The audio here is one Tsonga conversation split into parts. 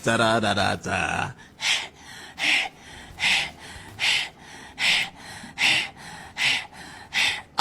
Tsarararata.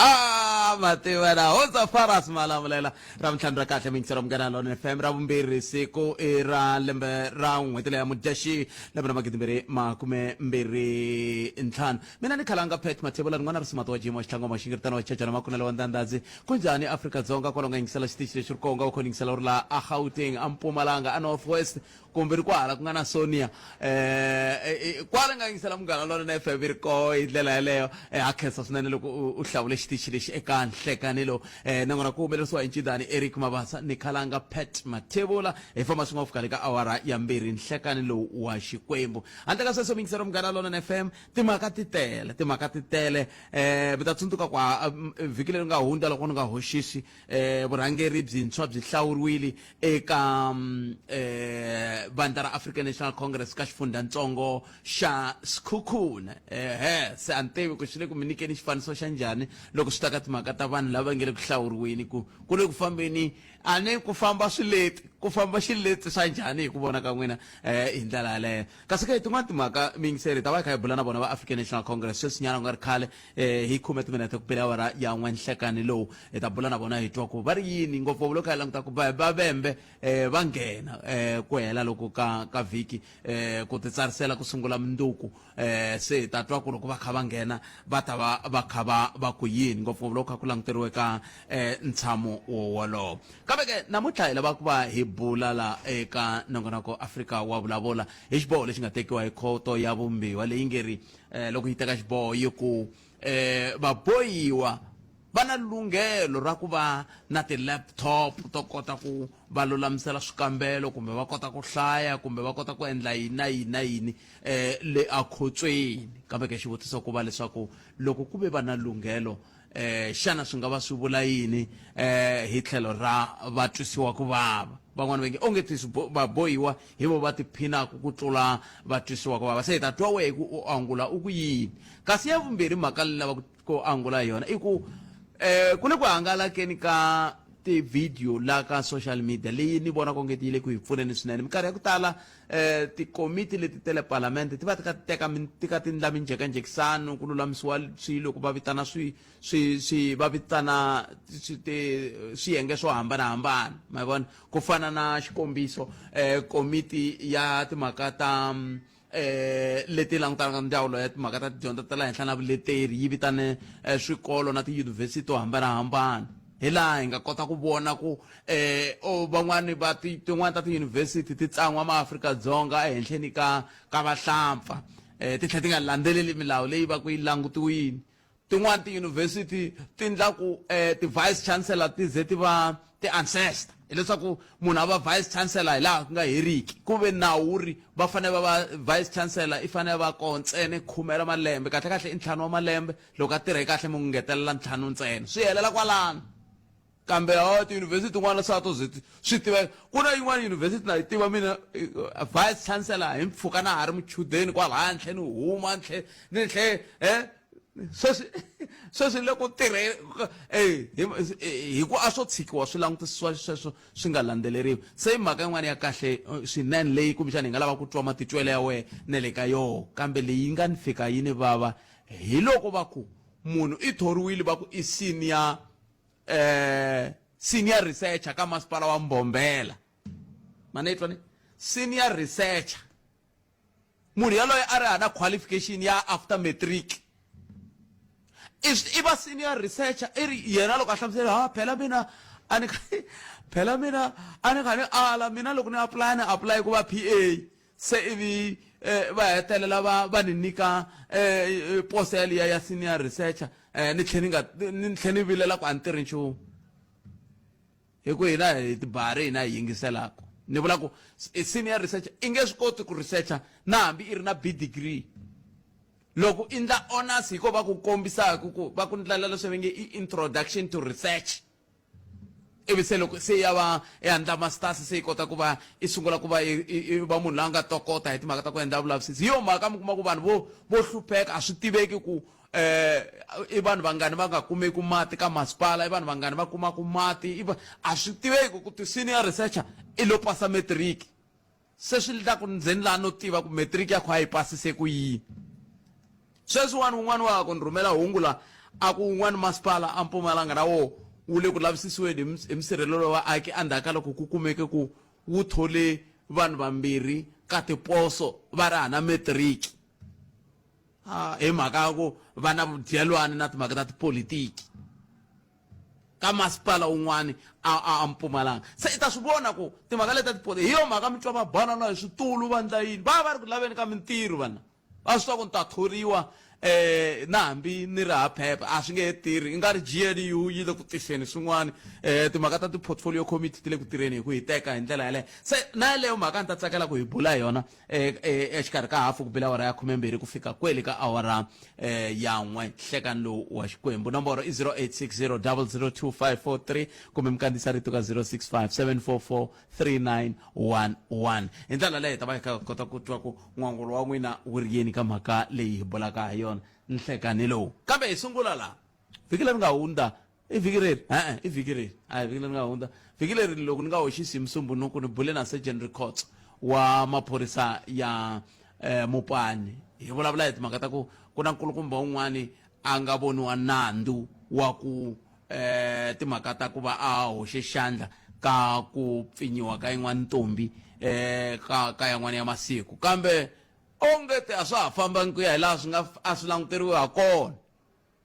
Ah, mativa na hoza faras malamulele ra vutlhanu ra kahle miyingiselo munghana lona fm ra vumbirhi siku i ra lembe ra n'hweti leya mudyaxi lembe ra magidimbirhi makume mbirhi ntlhanu mina ni khalanga pet mathebula rin'wana ri simato wa jimo xitlangoma xingiritano wa chachana makunele wa ndandadzi kunjhani afrika-dzonga kwala u nga yingisela xitichi lexi ri konga u kho yingisela u ri laha a gauteng a mpumalanga a north west kumbe ri kwahala ku nga na sonia um kwala nga yingisela munghana lonene fm ri koho hi ndlela yeleyo ha khensa swinene loko u hlawule xitichi lexi eka nhlekani lowu um nakona ku humelerisiwa hi ncindani eric mabasa ni khalanga pat mathebula hi famba swin'we fika le ka awara ya mbirhi nhlekani lowu wa xikwembu handle ka sweswo miyingiselo munghana lonene fm timhaka ti tele timhaka ti tele um mi ta tsundzuka ku vhiki leri nga hundza loko ni nga hoxisi um vurhangeri byintshwa byi hlawuriwile eka um vandla ra African National Congress ka xifundzhantsongo xa Sekhukhune ehe se a ni tivi ku xi le ku mi nyikeni xifaniso xa njhani loko swi ta ka timhaka ta vanhu lava nge le ku hlawuriweni ku ku le ku fambeni a ni ku famba swileti ku famba xileti swa njhani hi ku vona ka n'wina um hi ndlela yaleyo kasi ke tin'wana timhaka miyingiseri hi ta va hi kha hi bula na vona va African National Congress sweswinyana ku nga ri khale um hi khume timinete ku bile awara ya n'we nhlekani lowu hi ta bula na vona hi twa ku va ri yini ngopfungopfu loko hi languta ku va va vembe um va nghena um ku hela loko ka ka vhiki um ku titsarisela ku sungula munduku um se hi ta twa ku loko va kha va nghena va ta va va kha va va ku yini ngopfungopfu loko kha ku languteriwe ka um ntshamo wolowo kambe ke namuntlha hi lava ku va hi bula la eka nongonoko Afrika wa vulavula hi xiboho lexi nga tekiwa hi khoto ya vumbiwa leyi nge ri eh, loko yi teka xiboho yi ku eh, vabohiwa va na lunghelo ra ku va na ti-laptop to kota ku va lulamisela swikambelo kumbe va kota ku hlaya kumbe va kota ku endla yini na yini na yini eh, le akhotsweni kambe ke xivutiso ku va leswaku loko ku ve va na lunghelo eh xana swi nga va swi vula yini eh hi tlhelo ra va twisiwa ku vava van'wana va nge onge ti vabohiwa hi vo va tiphinaka ku tlula va twisiwa ku vava se hi ta twa wehe ku u angula u ku yini kasi ya vumbirhi mhaka leyi lava ku angula hi yona i ku eh ku le ku hangalakeni ka ti-video la ka social media leyi ni vonaka onge ti yi le ku hi pfuneni swinene minkarhi ya ku tala eh tikomiti leti ta le palamende ti va ti ka ti teka ti ka ti ndla minjhekanjhekisano ku lulamisiwa swilo ku va vitana swi swi swi va vitana swi ti swiyenge swo hambanahambana ma vona ku fana na xikombiso eh komiti ya timhaka ta eh leti langutanaka na ndzawulo ya timhaka ta tidyondzo ta le henhla na vuleteri yi vitane eh, swikolo na tiyunivhesiti to hambanahambana hi laha hi nga kota ku vona ku eh o van'wani va tin'wani ta tiyunivhesiti ti tsan'wa maAfrika-Dzonga ehenhleni ka ka vahlampfa eh ti tlhela ti nga landzeleli milawu leyi va ku yi langutiwini tin'wani tiyunivhesiti ti ndla ku eh ti-vice chancellor ti ze ti va ti-ancestor hileswaku munhu a va vice chancellor hi laha ku nga heriki ku ve nawu wu ri va fanele va va vice chancellor i fanele va koho ntsena khume ra malembe kahle kahle i ntlhanu wa malembe loko a tirhe kahle mi n'wi ngetelela ntlhanu ntsena swi helela kwalano kambe hawa tiyunivhesiti tin'wana swa to swi tiveka ku na yin'wana yunivhesiti na yi tiva mina vice chancellor hi mpfhuka na ha ri muchudeni kwalaya ni tlhe ni huma ni tlhe ni tlhe e sweswi sweswi le ku tirhe hi ku a swo tshikiwa swi langutisiwa sweswo swi nga landzeleriwi se i mhaka yin'wana ya kahle swinene leyi kumbexana hi nga lava ku twa matitwelo ya wena na le ka yoho kambe leyi nga ni fika yi ni vava hi loko va ku munhu i thoriwile va ku i senior eh senior researcher ka masipala wa Mbombela ma ni twa ni senior researcher munhu yaloye a ri hana qualification ya after matric i va senior researcher i ri yena loko a hlamusela ha phela mina a ni phela mina a ni kha ni ala mina loko ni apply ni apply ku va PA se ivi eh, va hetelela va va ni nyika eh, eh, poso yaliya ya senior researcher eh, ni tlhe ni nga ni tlhe ni vilela ku a ni tirhi nchumu hi ku hina hi tibari hina hi yingiselaka ni vula ku senior researcher i nge swi koti ku researcher na hambi i ri na b degree loko i ndla honors hi ko va ku kombisaka ku va ku ndlela leswi va nge i introduction to research ivi se loko se ya va ya endla masters se yi kota ku va i sungula ku va i va munhu loyi a nga tokota hi timhaka ta ku endla vulavisisi hi yo mhaka mi kuma ku vanhu vo vo hlupheka a swi tiveki ku i vanhu vangani va nga kumeki mati ka masipala, i vanhu vangani va kumaka mati, i a swi tiveki ku ti-senior researcher i lo pasa matric. Se swi ndla ku ndzeni laha no tiva ku matric ya kho a yi pasise ku yini. Sweswiwani wun'wani wa ha ku ni rhumela hungu la a ku wun'wani masipala a Mpumalanga na woho wu le ku lavisisiweni hi musirhelelo wa vaaki endzhaku ka loko ku kumeke ku wu thole vanhu vambirhi ka tiposo va ri hana matric hi mhaka ya ku va na vudyelwani na timhaka ta tipolitiki ka masipala wun'wani a Mpumalanga. Se i ta swi vona ku timhaka leti ta tipolitiki hi yo mhaka mi twa va banana hi switulu va ndla yini, va va ri ku laveni ka mintirho vanhu. Va swi tiva ku ni ta thoriwa um na hambi ni ri ha phepha a swi nge he tirhi i nga ri GNU yi le ku tiseni swin'wana um timhaka ta ti-portfolio committee ti le ku tirheni hi ku hiteka hi ndlela yaleyo. Se na yaleyo mhaka ni ta tsakela ku hi bula hi yona exikarhi ka hafu ku bile awara ya 12 ku fika kwele ka awara ya n'we nhlekani lowu wa Xikwembu. Nomboro i 0860 002543 kumbe mi kandziyisa rito ka 065 744 3911. Hi ndlela leyo hi ta va hi kha hi kota ku twa ku n'wangulo wa n'wina wu ri yini ka mhaka leyi hi bulaka ha yona nhlekani lowu. Kambe hi sungula laha vhiki leri nga hundza, i vhiki reri? E-e, i vhiki reri, a hi vhiki leri nga hundza. Vhiki leri loko ni nga hoxisi hi Musumbhunuku ni bule na Surgeon Rikhotso wa maphorisa ya Mopani, hi vulavula hi timhaka ta ku ku na nkulukumba un'wani a nga voniwa nandzu wa ku eh timhaka ta ku va a hoxe xandla ka ku pfinyiwa ka yin'wana ntombi eh ka ka yan'wana ya masiku, kambe onge te a swa ha fambangi ku ya hi laha swi nga a swi languteriwe ha kona.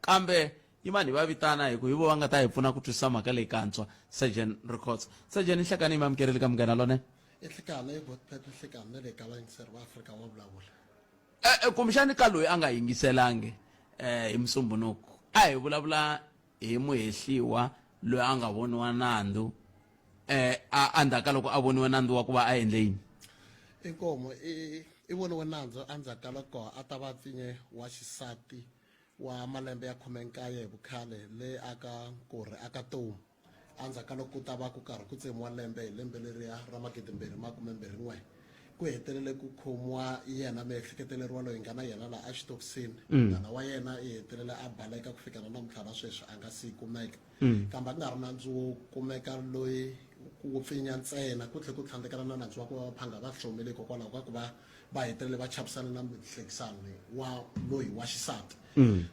Kambe yimani hi va vitana hi ku hi vo va nga ta hi pfuna ku twisisa mhaka leyi kantswa. Surgeon Rikhotso. Surgeon, nhlekani yi mi amukerile ka Munghana Lonene. I nhlekani i Godpet nhlekani na le ka vayingiseri va Afrika wa vulavula. E-e, kumbexani ka loyi a nga yingiselangi hi Musumbhunuku, a hi vulavula hi muhehliwa loyi a nga voniwa nandzu a endzhaku ka loko a voniwe nandzu wa ku va a endle yini? Inkomu i i voniwe nandzu endzhaku ka loko a ta va pfinye wa xisati wa malembe ya 19 hi vukhale le aka Nkurhi aka Tomu. Endzhaku ka loko ku ta va ku karhi ku tsemiwa lembe hi lembe leriya ra 2021, ku hetelele ku khomiwa yena miehleketeleriwa loyi hi nga na yena laha exitokisini. Munghana wa yena i hetelele a baleka ku fika na namuntlha na sweswi a nga si kumeka. Kambe a ku nga ri nandzu wo kumeka loyi wo pfinya ntsena, ku tlhele ku tlhandlekana na nandzu wa ku va va phanga va hlomile hikokwalaho ka ku va va hetelele va chavisana na muhlekisani wa loyi wa xisati.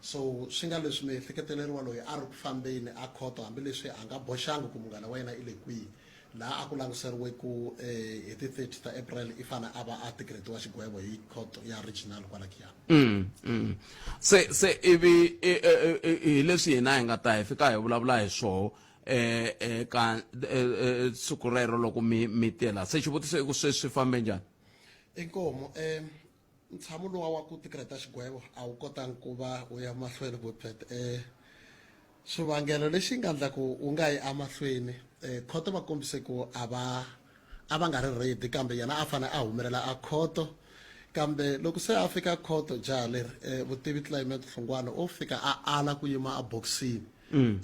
So swi nga leswi miehleketeleriwa loyi a ri ku fambeni a khoto hambileswi a nga boxangi ku munghana wa yena i le kwihi, laha a ku languseriwe ku hi ti 30 ta April i fane a va a tikretiwa xigwevo hi khoto ya regional kwala Giyani. Se se ivi hi leswi hina hi nga ta hi fika hi vulavula hi swoho eka siku rero loko mi mi tela. Se xivutiso i ku sweswi swi fambe njhani? Inkomu ntshamo luwa wa ku tikreta xigwevo a wu kotangi ku va wu ya mahlweni Godfred. Xivangelo lexi nga ndla ku wu nga yi emahlweni, khoto va kombise ku a va a va nga ri ready kambe yena a fanele a humelela a khoto. Kambe loko se a fika khoto jaha leri, Vutivi Clement Hlungwani o fika a ala ku yima ebokisini.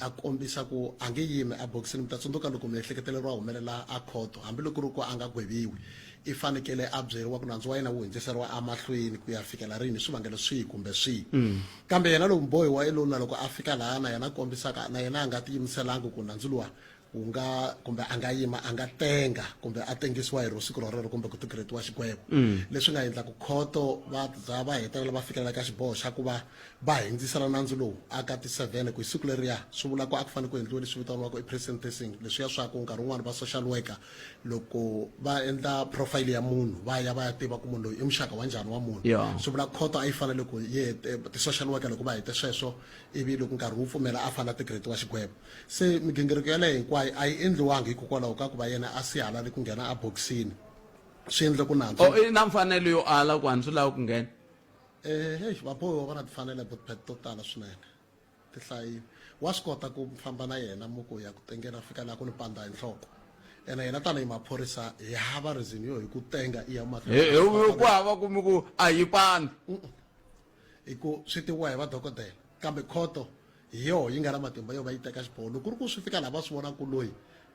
A kombisa ku a nge yimi ebokisini. Mi ta tsundzuka loko miehleketeleriwa a humelela a khoto hambiloko ku ri ku a nga gweviwi i fanekele a byeriwa ku nandzu wa yena wu hundziseriwa emahlweni ku ya fikela rini hi swivangelo swihi kumbe swihi. Kambe yena lowu mubohiwa i lowu na loko a fika laha na yena a kombisaka na yena a nga tiyimiselangi ku nandzu luwa wu nga kumbe a nga yima a nga tenga kumbe a tengisiwa hi ro siku rorero kumbe ku tigretiwa xigwevo. Leswi nga endla ku khoto va za va hetelela va fikelela ka xiboho xa ku va va hindzisela nandzu lowu a ka ti 7 ku hi siku leriya swi vula ku a ku fanele ku endliwe leswi vitaniwaka i pre-sentencing, leswiya swa ku nkarhi wun'wani va social worker loko va endla profile ya munhu va ya va ya tiva ku munhu loyi i muxaka wa njhani wa munhu. Swi vula khoto a yi fanele ku yi ti-social worker loko va hete sweswo ivi loko nkarhi wu pfumela a fanele a tigretiwa xigwevo. Se migingiriko yaleyo hinkwayo a yi endliwanga hikokwalaho ka ku va yena a sihalale ku nghena ebokisini. Swi endle ku nandzu. Oh, i na mfanelo yo ala ku a ndzi lavi ku nghena. Eh, hey, vabohiwa va na timfanelo Botpet to tala swinene. Ti hlayile. Wa swi kota ku famba na yena mu ku ya ku tengeni a fika laha ku ni pandza hi nhloko. Ene hina tanihi maphorisa hi hava reason yo hi ku tenga i ya mahlweni. Hi hi ku hava ku mi ku a yi pandzi. Hi ku swi tiviwa hi vadokodela. Kambe khoto hi yoho yi nga na matimba yo va yi teka xiboho. Loko ku ri ku swi fika laha va swi vonaka ku loyi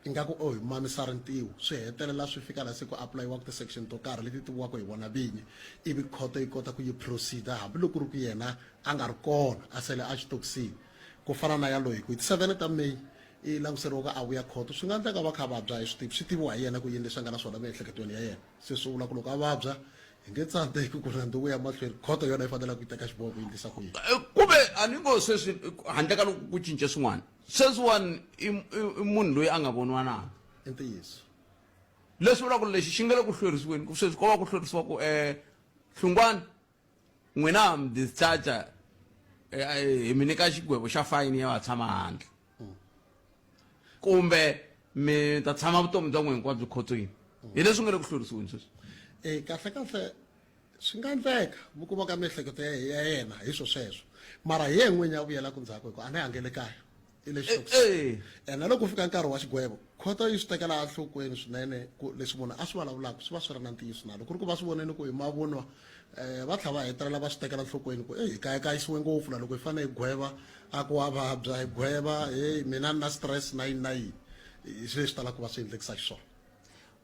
Ingaku o hi mamisa rintiho, swi hetelela swi fika laha se ku apulayiwaka ti-section to karhi leti tiviwaka hi vona vinyi, ivi khoto yi kota ku yi proceed-a hambi loko ku ri ku yena a nga ri kona a sele a xitokisini. Ku fana na ya loyi ku hi ti 7 ta May i languseriwa ku a vuya khoto, swi nga endleka a va kha a vabya a hi swi tivi, swi tiviwa hi yena ku yini leswi a nga na swona emiehleketweni ya yena. Se swi vula ku loko a vabya hi nge tsandzeki ku nandzu wu ya mahlweni, khoto hi yona yi faneleke ku yi teka xiboho ku yi endlisa ku yini. Kumbe a ni ngo sweswi handle ka loko ku cince swin'wana, sweswiwani i, i, i munhu loyi a nga voniwa nandzu. I ntiyiso. Leswi vulaka ku lexi xi nga le ku hlwerisiweni, ku sweswi ko va ku hlwerisiwa ku um Hlungwani n'wina ha mi discharge hi mi nyika xigwevo xa fayini ya va tshama handle kumbe mi ta tshama vutomi bya n'wina hinkwabyo khotsweni hi leswi nga le ku hlwerisiweni sweswi. E kahle kahle swi nga endleka mi kuma ka miehleketo ya yena hi swo sweswo, mara hi yena n'winyi a vuyelaka ndzhaku hi ku a ni hangele kaya i le xitokisini. Ene loko ku fika nkarhi wa xigwevo khoto yi swi tekela enhlokweni swinene ku leswi munhu a swi vulavulaka swi va swi ri na ntiyiso na loko ku ri ku va swi vonile ku hi mavunwa um va tlhela va hetelela va swi tekela enhlokweni ku eyi hi kayakayisiwe ngopfu na loko hi fanele hi gweva a ku wa vabya hi gweva heyi mina ni na stress na yini na yini hi swilo leswi talaka ku va swi endlekisa xiswona.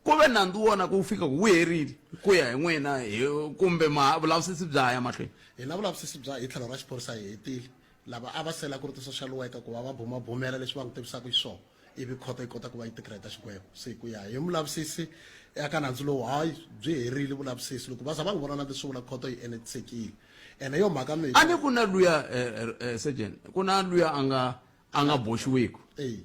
Ku ve nandzu wona ku fika ku wu herile ku ya hi n'wina hi kumbe ma vulavisisi bya ha ya mahlweni? Hina vulavisisi bya hi tlhelo ra xiphorisa hi hetile. Lava a va sela ku ri ti-social worker ku va va bumabumela leswi va n'wi tivisaka xiswona ivi khoto yi kota ku va yi decreta xigwevo. Se ku ya hi mulavisisi eka nandzu lowu hayi byi herile vulavisisi loko va za va n'wi vona nandzu swi vula khoto yi enetisekile. Ene yo mhaka mi A ni ku na luya surgeon ku na luya a nga a nga boxiwiki. Eya.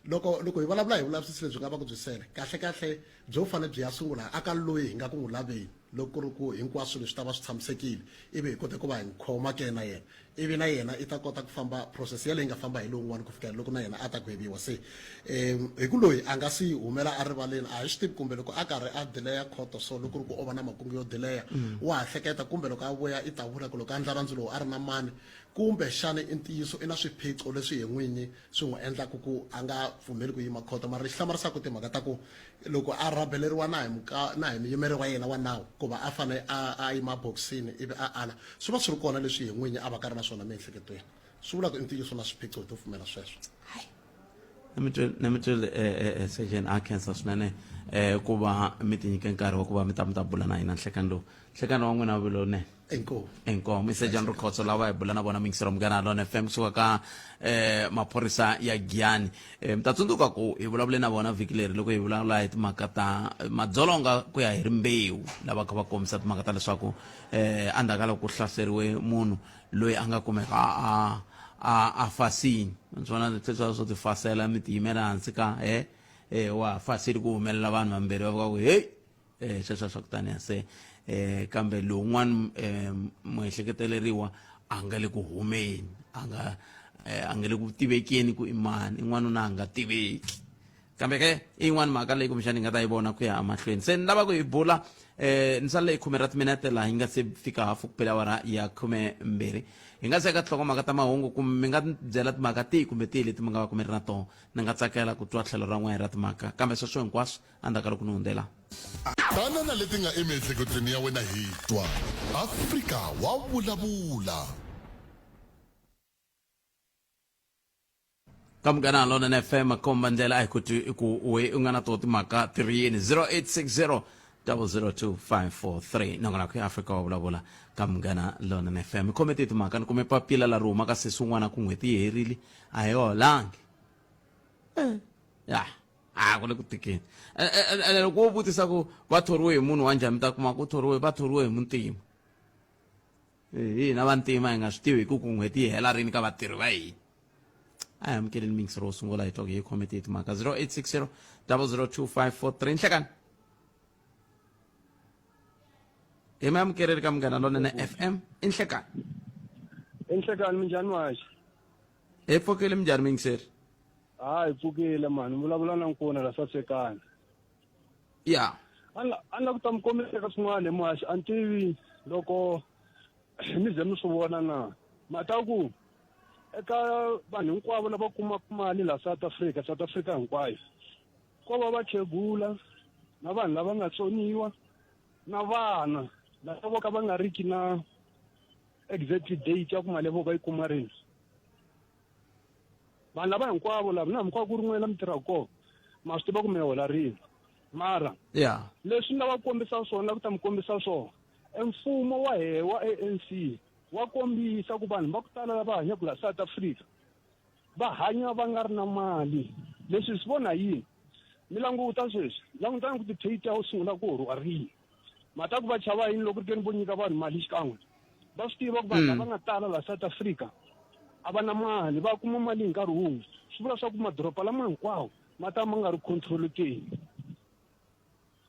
Loko loko hi vulavula hi vulavisisi lebyi nga va ku byi sele, kahle-kahle byo fanele byi ya sungula aka loyi hi nga ku n'wi laveni, loko ku ri ku hinkwaswo leswi ta va swi tshamisekile, ivi hi kota ku va hi n'wi khoma ke na yena, ivi na yena i ta kota ku famba process yaleyi nga famba hi lowun'wana ku fikela loko na yena a ta gweviwa. Se hi ku loyi a nga si humela erivaleni, a hi swi tivi kumbe loko a karhi a dileya khoto so loko ku ri ku o va na makungu yo dileya, wa ha hleketa kumbe loko a vuya i ta vula ku loko a endla nandzu lowu a ri na mani, kumbe xana i ntiyiso i na swiphiqo leswi ye n'winyi swi n'wi endlaka ku a nga pfumeli ku yima khoto. Mara lexi hlamarisaka timhaka ta ku loko a rhabeleriwa na hi muka na hi muyimeri wa yena wa nawu ku va a fane a a yima bokisini ivi a ala, swi va swi ri kona leswi ye n'winyi a va ka ri na swona emiehleketweni. Swi vula ku i ntiyiso na swiphiqo hi to pfumela sweswo. Hayi. Ni mi twile Surgeon a khensa swinene ku va mi tinyike nkarhi wa ku va mi ta mi ta bula na hina nhlekani lowu. Nhlekani wa n'wina wu ve lowunene. Inkomu. Inkomu. I Surgeon Rikhotso lava hi bula na vona muyingiseri wa Munghana Lone FM kusuka ka eh, maphorisa ya Giyani. Eh, mi ta tsundzuka ku hi vulavule na vona vhiki leri loko hi vulavula hi timhaka ta madzolonga ku ya hi rimbewu lava kha va kombisa timhaka ta leswaku eh, endzhaku ka loko ku hlaseriwe munhu loyi a nga kumeka a a a fasini swona leswiya swo tifasela mi tiyimela hansi ka he eh, wa fasile ku humelela vanhu vambirhi va vuka ku heyi eh sweswo swa ku taniya se eh kambe lowun'wana eh muehleketeleriwa a nga le ku humeni a nga eh, a nga le ku tivekeni ku i mani i n'wanuna a nga tiveki kambe ke i yin'wana mhaka leyi kumbexana hi nga ta yi vona ku ya emahlweni se ni lava ku hi bula eh ni salele hi khume ra timinete laha yi nga se fika hafu ku pela awara ya 12 hi nga se ka tinhlokomhaka ta mahungu kumbe mi nga byela timhaka tihi kumbe tihi leti mi nga va ku mi ri na tona ni nga tsakela ku twa tlhelo ra n'wina ra timhaka kambe sweswo hinkwaswo endzhaku ka loko ni hundzela. Tana na leti nga emiehleketweni ya wena hi twa. Afrika wa vulavula. Ka Munghana Lonene FM komba ndlela a hi ku twi ku we u nga na to timhaka ti ri yini 0860 002543 nongonoko ya Afrika wa vulavula ka Munghana Lonene FM khome ti timhaka ni kume papila la ri humaka sesi un'wana ku n'hweti yi herile a hi holangi ya a ku le ku tikeni ene loko wo vutisa ku va thoriwe hi munhu wa njhani mi ta kuma ku thoriwe va thoriwe hi muntima hi hina vantima hi nga swi tivi hi ku ku n'hweti yi hela rini ka vatirhi va hina a hi amukeleni mixer wo sungula hi twa ku hi khome tihi timhaka 0860 002543 nhlekani hi mi amukeleli ka Munghana Lonene FM i nhlekani. I nhlekani minjhani maxa? Hi pfukile minjhani muyingiseri? Ha hi pfukile mani vulavula na nkuna la sasekani. Ya. A ni la ku ta mi kombisa ka swin'wana hi muhaxi a ni tivi loko mi ze mi swi vona na mhaka ku eka vanhu hinkwavo lava kumaka mali la South Africa South Africa hinkwayo ko va vakhegula na vanhu lava nga tsoniwa na vana lava vo ka va nga riki na exactly date ya ku mali ya vona va yi kuma rini vanhu lava hinkwavo lava na hinkwavo ku ri n'wina mi tirhaka kona. Ma swi tiva ku mi hola rini. Mara leswi ni lava ku kombisa swona, ku ta mi kombisa swona, e mfumo wa hehe wa ANC wa kombisa ku vanhu va ku tala lava hanyaka la South Africa va hanya va nga ri na mali. Leswi swi vona yini? Mi languta sweswi, langutani ku ti-pay ta sungula ku horiwa rini. Mhaka ku va chava yini loko ri ke ni vo nyika vanhu mali xikan'we? Va swi tiva ku vanhu lava nga tala la South Africa a va na mali, va kuma mali hi nkarhi wun'we. Swi vula swa ku madoroba lama hinkwawo ma ta ma nga ri control-ekeni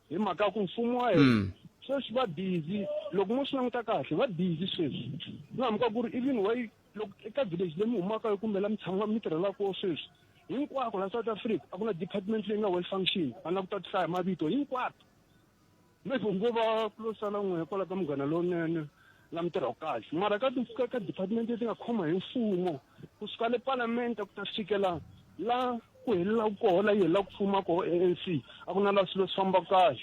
hi mhaka ya ku mfumo wa hina sweswi va busy. Loko mo swi languta kahle, va busy sweswi na mhaka ku ri even why loko eka village leyi mi humaka kumbe la mi tshama mi tirhelaka kona sweswi, hinkwako la South Africa a ku na department leyi nga well function. A na ku ta hlaya mavito hinkwato, maybe ngo va ku lo sala n'we kwala ka Munghana Lowunene la mi tirhaka kahle, mara ka ka department leti nga khoma hi mfumo kusuka le palamende ku ta fikela la ku helela koho, la yi helela ku fuma koho ANC, a ku na la swilo swi fambaka kahle.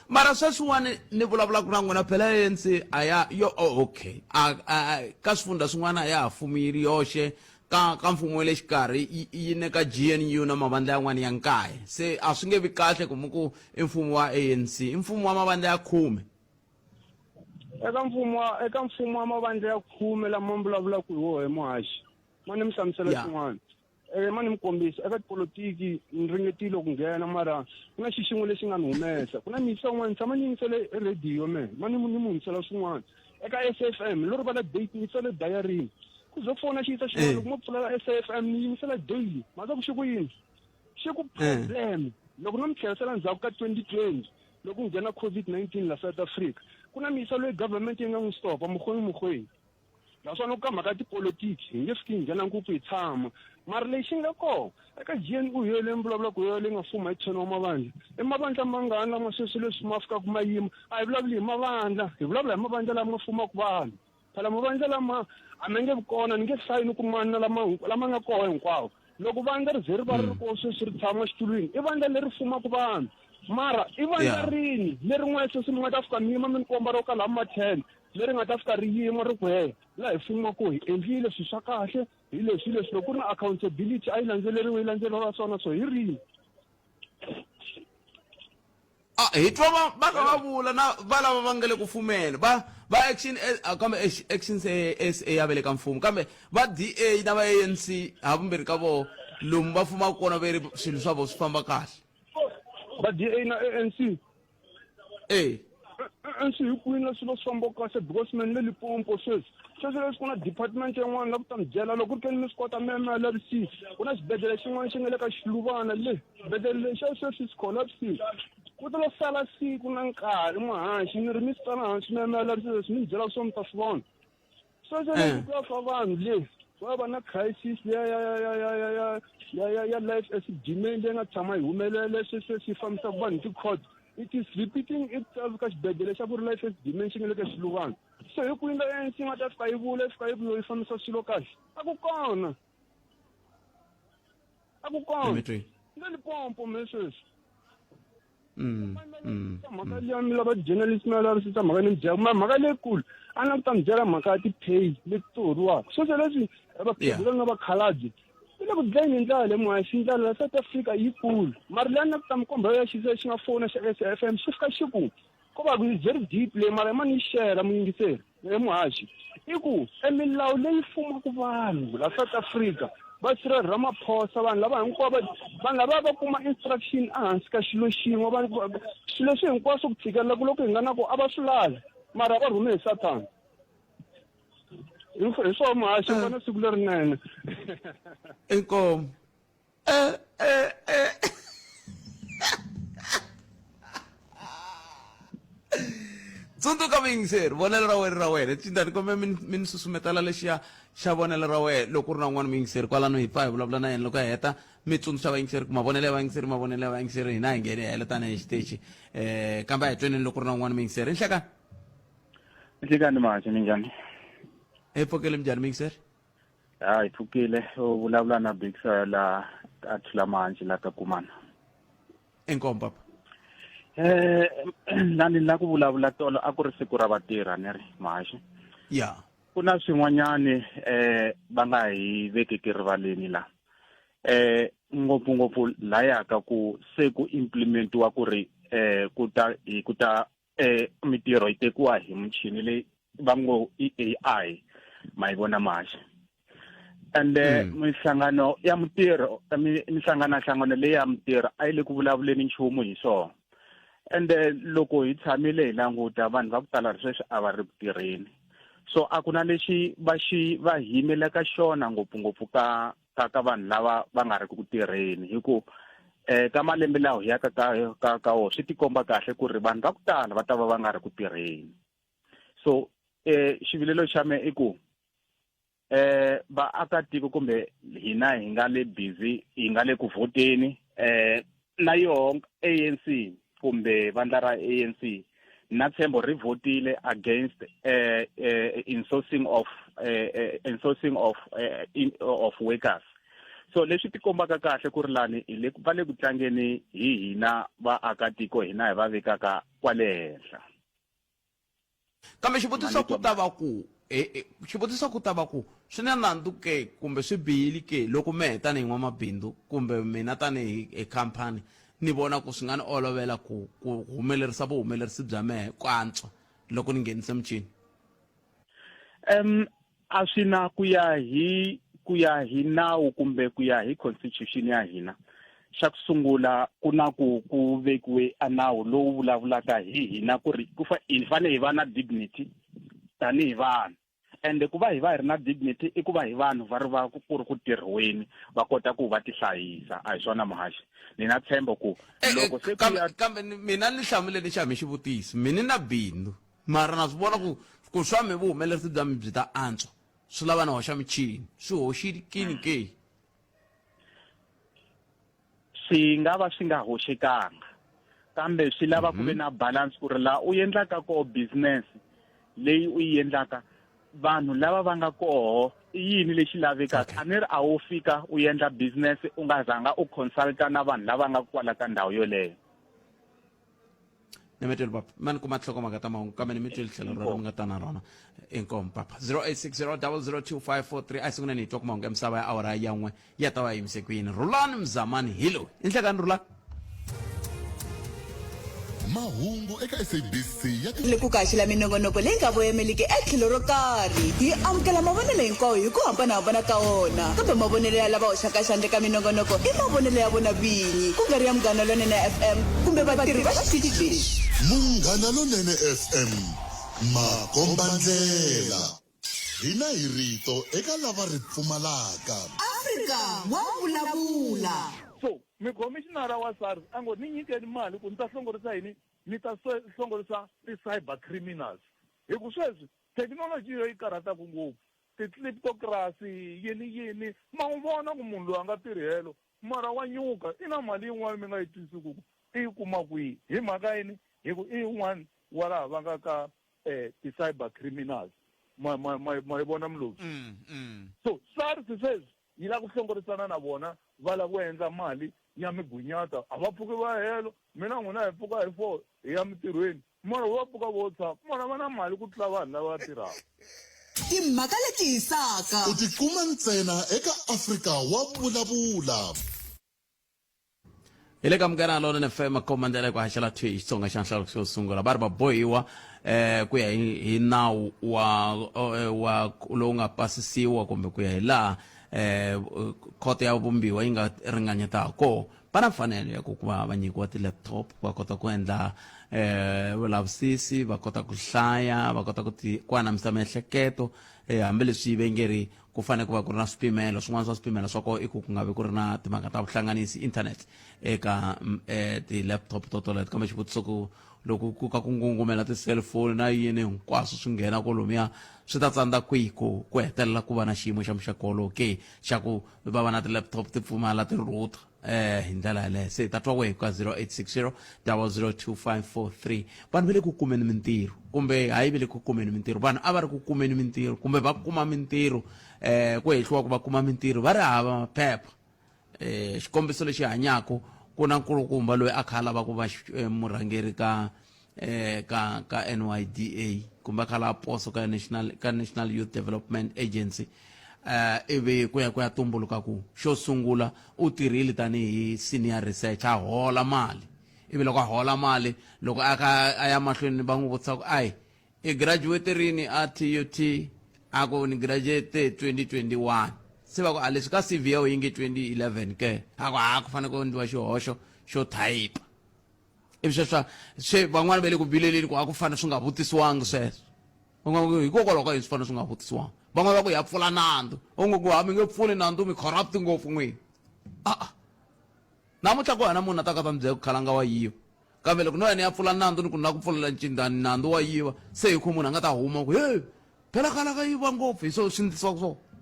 Mara sweswiwani ni vulavulaka na n'wina, phela ANC a ya yo, oh, okay, a, a, ka swifundha swin'wana a ya ha fumi yi ri yoxe. Ka mfumo wa le xikarhi yi neka GNU na mavandla yan'wana ya nkaye, se a swi nge vi kahle ku mi ku i mfumo wa ANC, i mfumo wa mavandla ya 10. Eka mfumo wa mavandla ya 10 lama mi vulavulaka hi woho, muhaxi, ma ni mi hlamusela xin'wana, ma ni mi kombisa eka tipolotiki. Ni ringetile ku nghena, mara ku na xi xin'we lexi nga ni humesa. Ku na miyisa un'wana ni tshama ni yingisele rediyo, me ma ni mi hundzisela swin'wana eka SFM lero va la date, ni tsale dayarini ku ze fona xi yisa xin'wana. Loko mo pfulela SFM, ni yingisela daily, mhaka ku xi ku yini, xi ku problem. Loko no mi tlherisela ndzhaku ka 2020, loko ku nghena COVID-19 la South Africa, ku na miyisa loyi government yi nga n'wi stopa, Mogoeng Mogoeng. Naswona ku ka mhaka ya tipolotiki hi nge fiki hi nghena ngopfu, hi tshama. Mara lexi nga kona eka GNU, yo leyi mi vulavulaka hi yona, leyi nga fuma hi 10 wa mavandla, i mavandla mangani lama sweswi leswi ma fikaka ma yima? A hi vulavuli hi mavandla, hi vulavula hi mavandla lama fumaka vanhu. Phela mavandla lama a ma nge vi kona, ni nge hlayi ni ku mani na lama nga kona hinkwawo. Loko vandla ri ze ri va ri ri kona sweswi, ri tshama xitulwini, i vandla leri fumaka vanhu. Mara i vandla rini lerin'wana sweswi mi nga ta fika mi yima mi ni komba ro ka lama ma 10 leri nga ta fika ri yima ri ku, he laha hi fumaku hi endlile swilo swa kahle, hi leswi leswi, loko ku ri na accountability a yi landzeleriwe, yi landzeleriwa swona, so hi rini? A hi twa va kha va vula na va lava va nga le ku fumeni, va Action, kambe Action SA ya ve le ka mfumo, kambe va DA na va ANC havumbirhi ka voho lomu va fumaka kona ve ri swilo swa vona swi famba kahle. Va DA na ANC? E. ANC hi kwini la swilo swi famba kahle? Because me ni le Limpopo sweswi. Sweswi leswi ku na department yin'wana la ku ta mi byela, loko ku ri ke ni mi swi kota mi ya mi ya lavisisa, ku na xibedhlele xin'wana xi nga le ka Xiluvana le. Xibedhlele lexiya sweswi xi collapsile, ku ta lo sala siku na nkarhi. Muhaxi, ni ri mi swi tsala hansi, mi ya mi ya lavisisa leswi mi ni byelaka swona, mi ta swi vona. Sweswo leswi ku ya fa vanhu le, ku ya va na crisis ya ya ya ya ya ya ya ya ya ya Life Esidimeni leyi nga tshama yi humelela, sweswi yi fambisaka vanhu hi ti-court. It is repeating itself ka xibedhlele xa ku ri Life Esidimeni xi nga le ka Xiluvana. So hi kwini la ANC nga ta fika yi vula, yi fika yi ku yi fambisa swilo kahle? A ku kona, a ku kona. Le Limpopo me sweswi mhaka liya mi lava journalist, mi lavisisa mhaka ni mi byela ma mhaka leyikulu. A na ku ta mi byela mhaka ya ti-pay leti ti horiwaka sweswo leswi vakhegula na vakhalabye yi le ku dlayeni hi ndlala le muhaxi. Ndlala la South Africa yikulu. Mara leyi a na ku ta mi komba ya xi xi nga fona xa SFM, xi fika xi ku ko va ku very deep leyi, mara ma ni yi share muyingiseri emuhaxi, i ku e milawu leyi fumaka vanhu la South Africa, va Cyril Ramaphosa, vanhu lava hinkwavo, vanhu lava va kuma instruction ehansi ka xilo xin'we. Swilo leswi hinkwaswo ku tshikelela ku loko hi nga na ku a va swi lavi, mara va rhume hi Satan. Hi swona muhaxi, va na siku lerinene. Inkomu. Tsundzuka muyingiseri, vonelo ra wena ra wena cinda ni kombe mi ni susumetela lexiya xa vonelo ra wena. Loko ku ri na un'wana muyingiseri kwalano, hi pfa hi vulavula na yena. Loko hi heta mi tsundzuxa vayingiseri ku mavonelo ya vayingiseri, mavonelo ya vayingiseri, hina hi ngheni helo tanihi xiteji, kambe a hi tweneni loko ku ri na un'wana muyingiseri. Nhlekani. Nhlekani mahaxi, minjhani? Hi pfukile, minjhani muyingiseri? Ha, hi pfukile. U vulavula na Big Sir la a Thulamanci la ka Kumana. Inkomu papa. Lani la ku vulavula tolo a ku ri siku ra vatirha, ni ri mahaxi. Ku na swin'wanyani va nga hi vekeki rivaleni la. Eh ngopfungopfu laya ka ku se ku implementiwa ku ri eh ku ta hi ku ta eh mitirho yi tekiwa hi michini leyi va ngo i AI ma yi vona maxa ende mm. minhlangano ya mitirho minhlangano leyi ya mitirho a yi le ku vulavuleni nchumu hi swona ende loko hi tshamile hi languta vanhu va ku tala sweswi a va ri ku tirheni so a ku na lexi va xi va yimelaka xona ngopfungopfu ka ka ka vanhu lava va nga ri ku tirheni hi ku eh ka malembe lawa hi yaka ka ka ka wo swi tikomba kahle ku ri vanhu va ku tala va ta va va nga ri ku tirheni so eh xivilelo xa me i ku eh vaakatiko kumbe hina hi nga le busy hi nga le ku vhoteni eh na yoho ANC kumbe vandla ra ANC na tshembo ri vhotile against eh, eh, insourcing of eh, eh, insourcing of eh, in, of workers so leswi tikombaka kahle ku ri lani hi le va le ku tlangeni hi hina vaakatiko hina hi va vekaka kwale henhla Kambe xivutiso ku ta va ku, e, e, xivutiso ku ta va ku, swi na nandzu ke kumbe swi bihile ke loko mehe tanihi n'wamabindzu kumbe mina tanihi hi khampani ni vona ku swi nga ni olovela ku ku humelerisa vuhumelerisi bya mehe ku antswa loko ni nghenise michini? Um a swi na ku ya hi ku ya hi nawu kumbe ku ya hi constitution ya hina xa ku sungula ku na ku ku vekiwe a nawu lowu vulavulaka hi hina ku ri ku fa hi fanele hi va na dignity tanihi vanhu ende ku va hi va hi ri na dignity i ku va hi vanhu va ri va ku ri ku tirhiweni va kota ku va tihlayisa a hi swona muhaxi ni na tshembo ku eh, eh, loko se ku ya kambe mina ni hlamule ni xa mi xivutiso mina na bindzu mara na swi vona ku ku swa mi vuhumelerisi bya mi byi ta antswa swi lava ni hoxa michini swi hoxekini ke swi nga va swi nga hoxekanga kambe swi lava ku ve mhm. na balance ku ri laha u endlaka koho business leyi u yi endlaka vanhu lava va nga koho i yini lexi lavekaka a ni ri a wo fika u endla business u nga zanga u consulta na vanhu lava nga kwala ka ndhawu yoleyo ni mi tweli papa ma ni kuma tinhlokomhaka ta mahungu kambe ni mi tweli tlhelo rona mi nga ta na rona inkomu papa 0860 002543 a hi sunguleni hi twa ku mahungu ya misava ya awara ya n'we ya ta va ya yimise ku yini rhulani mzamani hi loyi i nhlekani rhulani mahungu eka sabc ya ni ku kaxela minongonoko leyi nga voyemeliki etlhelo ro karhi yi amukela mavonelo hinkwawo hi ku hambanahambana ka wona kambe mavonelo ya lava hoxaka xandla eka minongonoko i mavonelo ya vona vinyi ku nga ri ya Munghana Lonene FM kumbe vatirhi va xitichi lexi. Munghana Lonene FM, makombandlela. Hina hi rito eka lava ri pfumalaka. Afrika wa vulavula. So mukhomixinara wa SARS a ngo ni nyikeni mali ku ni ta hlongorisa yini? Ni ta hlongorisa ti-cyber criminals. Hi ku sweswi thekinoloji yo yi karhataka ngopfu, ti-kleptocracy yini yini, ma n'wi vona ku munhu loyi a nga tirhi helo mara wa nyuka, i na mali yin'wana mi nga yi twisisi ku i yi kuma kwihi. Hi mhaka yini? Hi ku i yin'wana wa laha va nga ka ti-cyber criminals. Ma ma ma ma yi vona Mlozi? So SARS sweswi yi lava ku hlongorisana na vona, va lava ku endla mali ya migunyata. A va pfuki va ya helo, mina n'wina hi pfuka hi 4 hi ya mintirhweni, mara vo va pfuka vo tshama, mara va na mali ku tlula vanhu lava tirhaka. Timhaka leti hisaka. U ti kuma ntsena eka Afrika wa Vulavula. Hi le ka Munghana Lonene FM khoma ndlela ku haxela thwi hi Xitsonga xa nhlawulo xo sungula va ri va bohiwa eh ku ya hi, hi nawu wa eh, wa lowu nga pasisiwa kumbe ku ya hi laha eh khoto ya vumbiwa yi nga ringanyeta koho va na mfanelo ya ku va va nyikiwa ti-laptop va kota ku endla eh vulavisisi va kota ku hlaya va kota ku ti ku anamisa miehleketo eh hambileswi va nge ri ku fanele ku va ku ri na swipimelo swin'wana swa swipimelo swa kona i ku ku nga vi ku ri na timhaka ta vuhlanganisi internet eka mm, eh, ti-laptop to toleto kambe xivutiso ku loko ku ka ku ngungumela ti-cellphone na yini hinkwaswo swi nghena kolomuya swi ta tsandza kwihi ku ku hetelela ku va na xiyimo xa muxaka wolowo ke xa ku va va na ti-laptop ti pfumala ti-router eh hi ndlela yaleyo se hi ta twa kwihi ka 0860 002543 vanhu va le ku kumeni mintirho kumbe hayi va le ku kumeni mintirho vanhu a va ri ku kumeni mintirho kumbe va kuma mintirho eh ku hehliwa ku va kuma mintirho va ri hava maphepha eh xikombiso lexi hanyaka ku na nkulukumba loyi a kha a lava ku va eh, murhangeri ka eh ka ka NYDA kumbe a kha a lava poso ka National ka National Youth Development Agency. um ivi ku ya ku ya tumbuluka ku xo sungula u tirhile tanihi senior researcher a hola mali ivi loko a hola mali loko a kha a ya mahlweni va n'wi vutisa ku ayi i graduate rini a TUT a ku ni graduate 2021 se va ku a leswi ka CV ya yi nge 2011 ke a ku a ku fanele ku endliwa xihoxo xo thayipa ivi sweswa se van'wani va le ku vileleni ku a ku fanele swi nga vutisiwangi sweswo van'wana va ku hikokwalaho ka yini swi fanele swi nga vutisiwangi van'wana va ku ya pfula nandzu u ngo ku ha mi nge pfuli nandzu mi corrupt ngopfu n'wini a-a namuntlha ku hana munhu a ta ka ta mi byela ku khalanga wa yiva kambe loko no ya ni ya pfula nandzu ni ku na ku pfulela ncindani nandzu wa yiva se hi ku munhu a nga ta huma ku he phela khalanga yiva ngopfu hi swo swi ndlisiwaka swona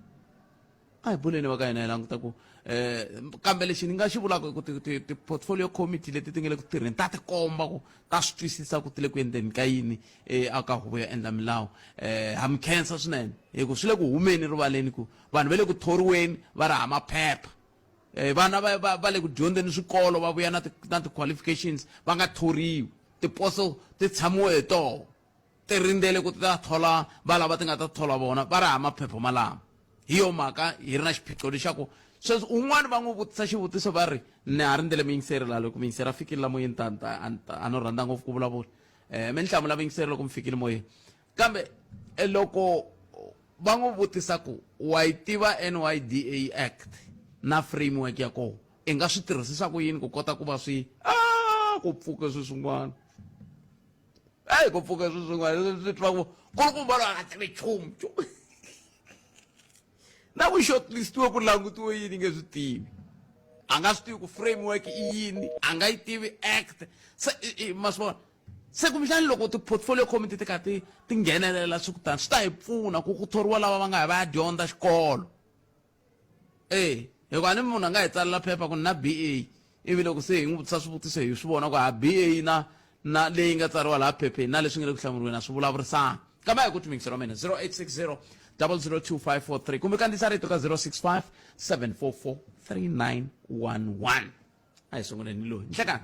a hi buleni va ka hina hi languta ku um kambe lexi ni nga xi vulaka i ku ti-portfolio committee leti ti nga le ku tirheni ta tikomba ku ta swi twisisa ku ti le ku endleni ka yini um aka huvo yo endla milawu um ha mi khensa swinene hi ku swi le ku humeni rivaleni ku vanhu va le ku thoriweni va ri ha maphepha um vana va va va le ku dyondzeni swikolo va vuya na ti na ti-qualifications va nga thoriwi tiposo ti tshamiwe hi toho ti rindzele ku ti ta thola va lava ti nga ta thola vona va ri ha maphepha malama hi yo mhaka hi ri na xiphiqo lexaku sweswi un'wana va n'wi vutisa xivutiso va ri ni ha rindzele muyingiseri laha loko muyingiseri a fikile la moyeni ta a no rhandza ngopfu ku vulavula um mi ni hlamula muyingiseri loko mi fikile moyeni kambe eh, loko va n'wi vutisa ku wa yi tiva NYDA Act na framework ya kona i nga swi tirhisisa ku yini ku kota ku va swi a ku pfuke swi swin'wana eyi ku pfuke swi swin'wana swi twa ku ku ri ku vona a nga tivi nchumu nchumu na ku shortlistiwe ku langutiwe yini nge swi tivi a nga swi tivi ku framework i yini a nga yi tivi act se ma swi vona se kumbexani loko ti-portfolio committee ti kha ti ti nghenelela swi ku tani swi ta hi pfuna ku ku thoriwa lava va nga ya va ya dyondza xikolo e hikuva a ni munhu a nga hi tsalela phepha ku ni na B A ivi loko se hi n'wi vutisa swivutiso hi swi vona ku ha B A na na leyi nga tsariwa laha phepheni na leswi nga le ku hlamuriweni a swi vulavurisani kambe a hi ku twimingiselo wa mina 0860 002543 kumbe kandziyisa rito ka 065 744 3911 a hi sunguleni loyi nhlekani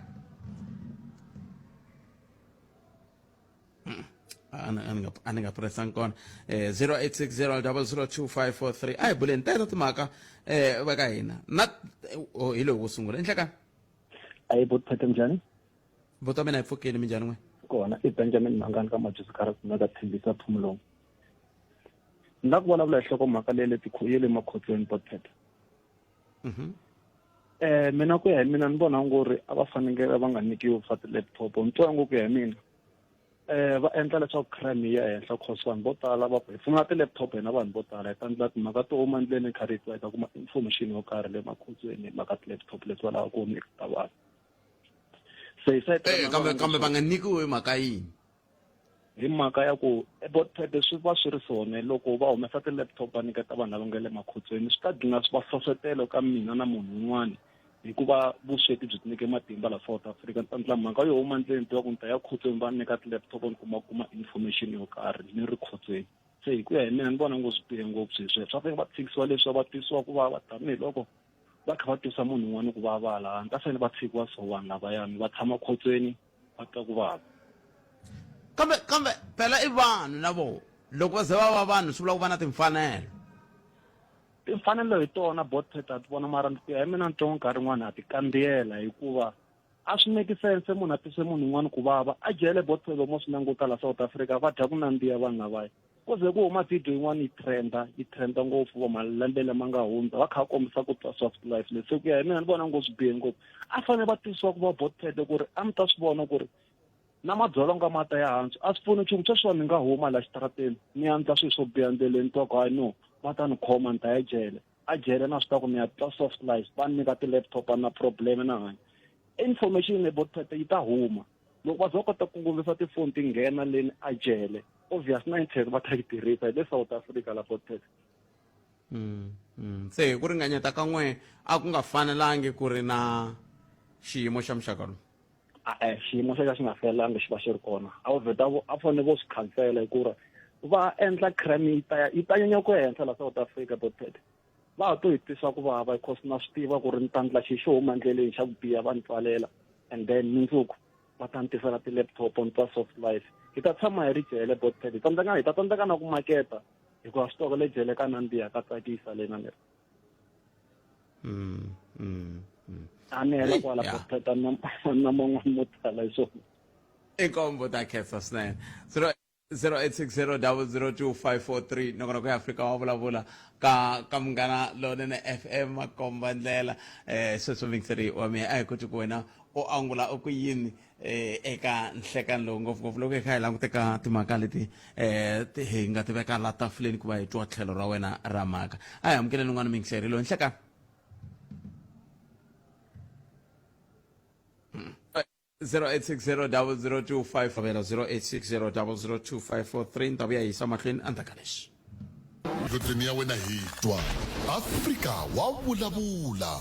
a ni nga pressangi kona eh 0860002543 a hi buleni teto timhaka eh va ka hina na oh, hi loyi wo sungula enhlekani ayi bot phete njhani buti wa mina hi pfukile minjhani n'we kona i benjamin mhangani ka majusi kha ra ka thembisa phumulongo ni la ku vulavula hi hlokomhaka leyi le ya le makhotsweni bot phete Eh mina ku ya hi mina ni vona ngo ri a va fanekele va nga nyikiwi swa ti-laptop ni twa ngo ku ya hi mina eh va endla leswaku crime yi ya henhla cause vanhu vo tala va ku hi pfumala ti-laptop hina vanhu vo tala hi ta endla timhaka to huma ndleleni kha ri hi ta kuma information yo karhi le makhotsweni hi mhaka ti-laptop leti va lavaka ku nyika ta vanhu se hi sayiti eh, kambe kambe va nga nyikiwi mhaka yini Hi mhaka ya ku eBotpete swi va swi ri swona loko va humesa ti-laptop va nyiketa vanhu lava nga le makhotsweni swi ta dlina swi va hlohlotelo ka mina na munhu un'wana hikuva vusweti byi tinyike matimba la South Africa ni ta ndla mhaka yo huma ndleni tiva ku ni ta ya khotsweni va nyika ti-laptop ni kuma kuma information yo karhi ni ri khotsweni se hi ku ya hi mina ni vona ngo swi bihe ngopfu swilo sweswo swa fanele va tshikisiwa leswi va twisiwa ku vava tanihiloko va kha va twisa munhu un'wana ku vava laha ni ta fanele va tshikiwa so vanhu lavayani va tshama khotsweni va twa ku vava kambe kambe phela i vanhu na vona loko va ze va va vanhu swi vula ku va na timfanelo timfanelo hi tona botpet a ti vona mara ku ya hi mina ni twa nkarhi wun'wana ha ti kandziyela hikuva a swi make sense munhu a twise munhu un'wana ku vava a jele botpet mo swi languta la South Africa va dya ku nandziha vanhu lavaya ku ze ku huma video yin'wana yi trenda yi trenda ngopfu vo malembe lama nga hundza va kha va kombisa ku twa soft life leswi se ku ya hi mina ni vona ngo swi bihe ngopfu a fanele va twisiwa ku va botpete ku ri a mi ta swi vona ku ri na madzolonga ma ta ya hansi a swi pfuni nchumu sweswiwa ni nga huma la xitarateni ni ya ndla swilo swo biha ndleleni twa ku hayi no va ta ni khoma ni ta ya jele a jele na swi ta ku ni ya twa soft life va ni nyika ti-laptop a na problem na hanya information le botpete yi ta huma loko va za va kota ku kongomisa tifoni ti nghena leni a jele obvious na internet va ta yi tirhisa hi le South Africa la botpete mm, mm. se hi ku ringanyeta ka n'we a ku nga fanelangi ku ri na xiyimo xa muxaka lowu e-e xiyimo xexo xi nga fanelangi xi va xi ri kona a vo vheta a fanele vo swi khansela hikuva va endla crime yi ta yi ta nyanya ku ya henhla la South Africa botpete va ha to hi twisa ku vava because na swi tiva ku ri ni ta ndla xi xo huma endleleni xa ku biha va ni pfalela and then mundzuku va ta ni tisela ti-laptop ni twa soft life hi ta tshama hi ri jele botpet hi tsandzeka hi ta tsandzeka na ku maketa Hikuva swi tiva ku le jele ka nandziha ka tsakisa le na leri. A ni hela kwala pheta na na man'wana mo tala hi swona. Inkombo ta khensa swinene. 0860002543 nongonoko ya Afrika wa vulavula ka ka munghana lonene FM makomba ndlela eh sweswo mingiseri wa mina a hi koti ku wena u angula u ku yini eh eka nhlekani lowu ngopfungopfu loko hi kha hi languteka timhaka leti eh hi nga ti veka la tafuleni ku va hi twa tlhelo ra wena ra mhaka a hi amukeleni un'wana mingiseri loyi nhlekani 08600025 vela 0860002543 ni ta vuya hi yisa mahlweni endzhaku ka leswi Ndlodleni ya wena hi twa Afrika wa vulavula.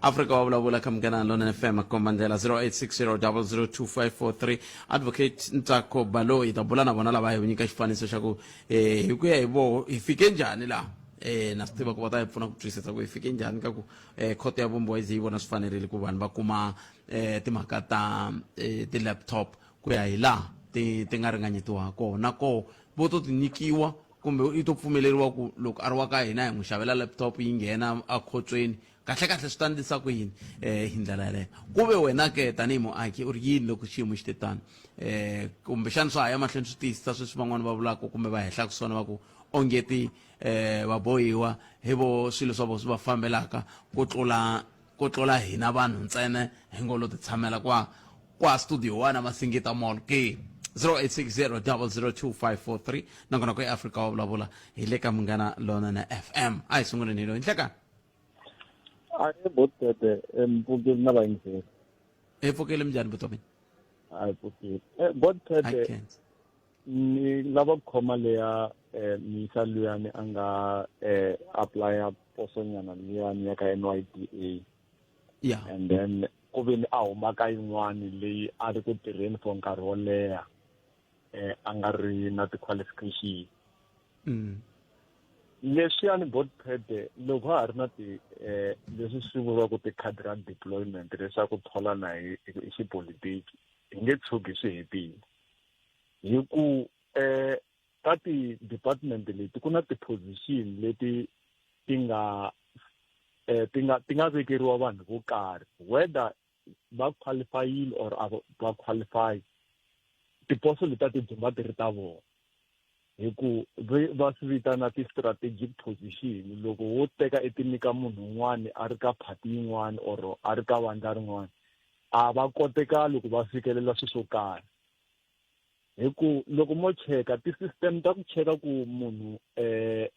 Afrika wa vulavula ka Munghana Lonene FM komba ndlela 0860002543 Advocate Ntsako Baloyi ta bula na vona lava hi nyika xifaniso xa ku eh, hi ku ya hi voho hi fike njhani laha eh na swi tiva ku va ta hi pfuna ku twisisa ku hi fike njhani ka ku eh khoto ya vumbiwa yi ze yi vona swi fanerile ku vanhu va kuma eh timhaka ta eh, ti-laptop ku ya hi laha ti ti nga ringanyetiwa kona na koho vo to ti nyikiwa kumbe i to pfumeleriwa ku loko a ri wa ka hina hi n'wi xavela laptop yi nghena ekhotsweni kahle kahle swi ta ndlisa ku yini um hi ndlela yaleyo ku ve wena ke tanihi muaki u ri yini loko xiyimo xi te tano um kumbexana swa ha ya mahlweni swi tiyisisa sweswi van'wani va vulaka kumbe va hehlaka swona va ku ongeti eh vabohiwa hi vo swilo swa vo swi va fambelaka ku tlula ku tlula hina vanhu ntsena hi ngo lo titshamela kwa kwa studio 1 Masingita Mall ke 0860002543 nakona ku eAfrika wa vulavula hi le ka Munghana Lonene FM a hi sunguleni hi loyi nhlekani a hi botete mpfukile na vayingiseri hi pfukile minjhani vutomi a hi pfukile botete Ni lava ku khoma leya eh, misa luyani a nga eh, applya posonyana luyani ya ka NYDA yeah. and then ku ve ni a huma ka yin'wani leyi a ri ku tirheni for nkarhi wo leha eh, a nga ri na ti-qualification Leswiyani botpede loko ha ha ri na ti eh, leswi swi vuriwaka ti-khadi ra deployment leswaku tholana hi hi xipolitiki hi nge tshuki swi hetile hi ku eh ka ti-department leti ku na ti-position leti ti nga eh ti nga ti nga vekeriwa vanhu vo karhi whether va qualifyile or a va qualify tiposo leti a ti dzumba ti ri ta vona hi ku va swi vitana ti-strategic position loko wo teka i ti nyika munhu un'wana a ri ka party yin'wana or a ri ka vandla rin'wana a va kotekali ku va fikelela swilo swo karhi hi ku loko mo cheka ti-system ta ku cheka ku munhu um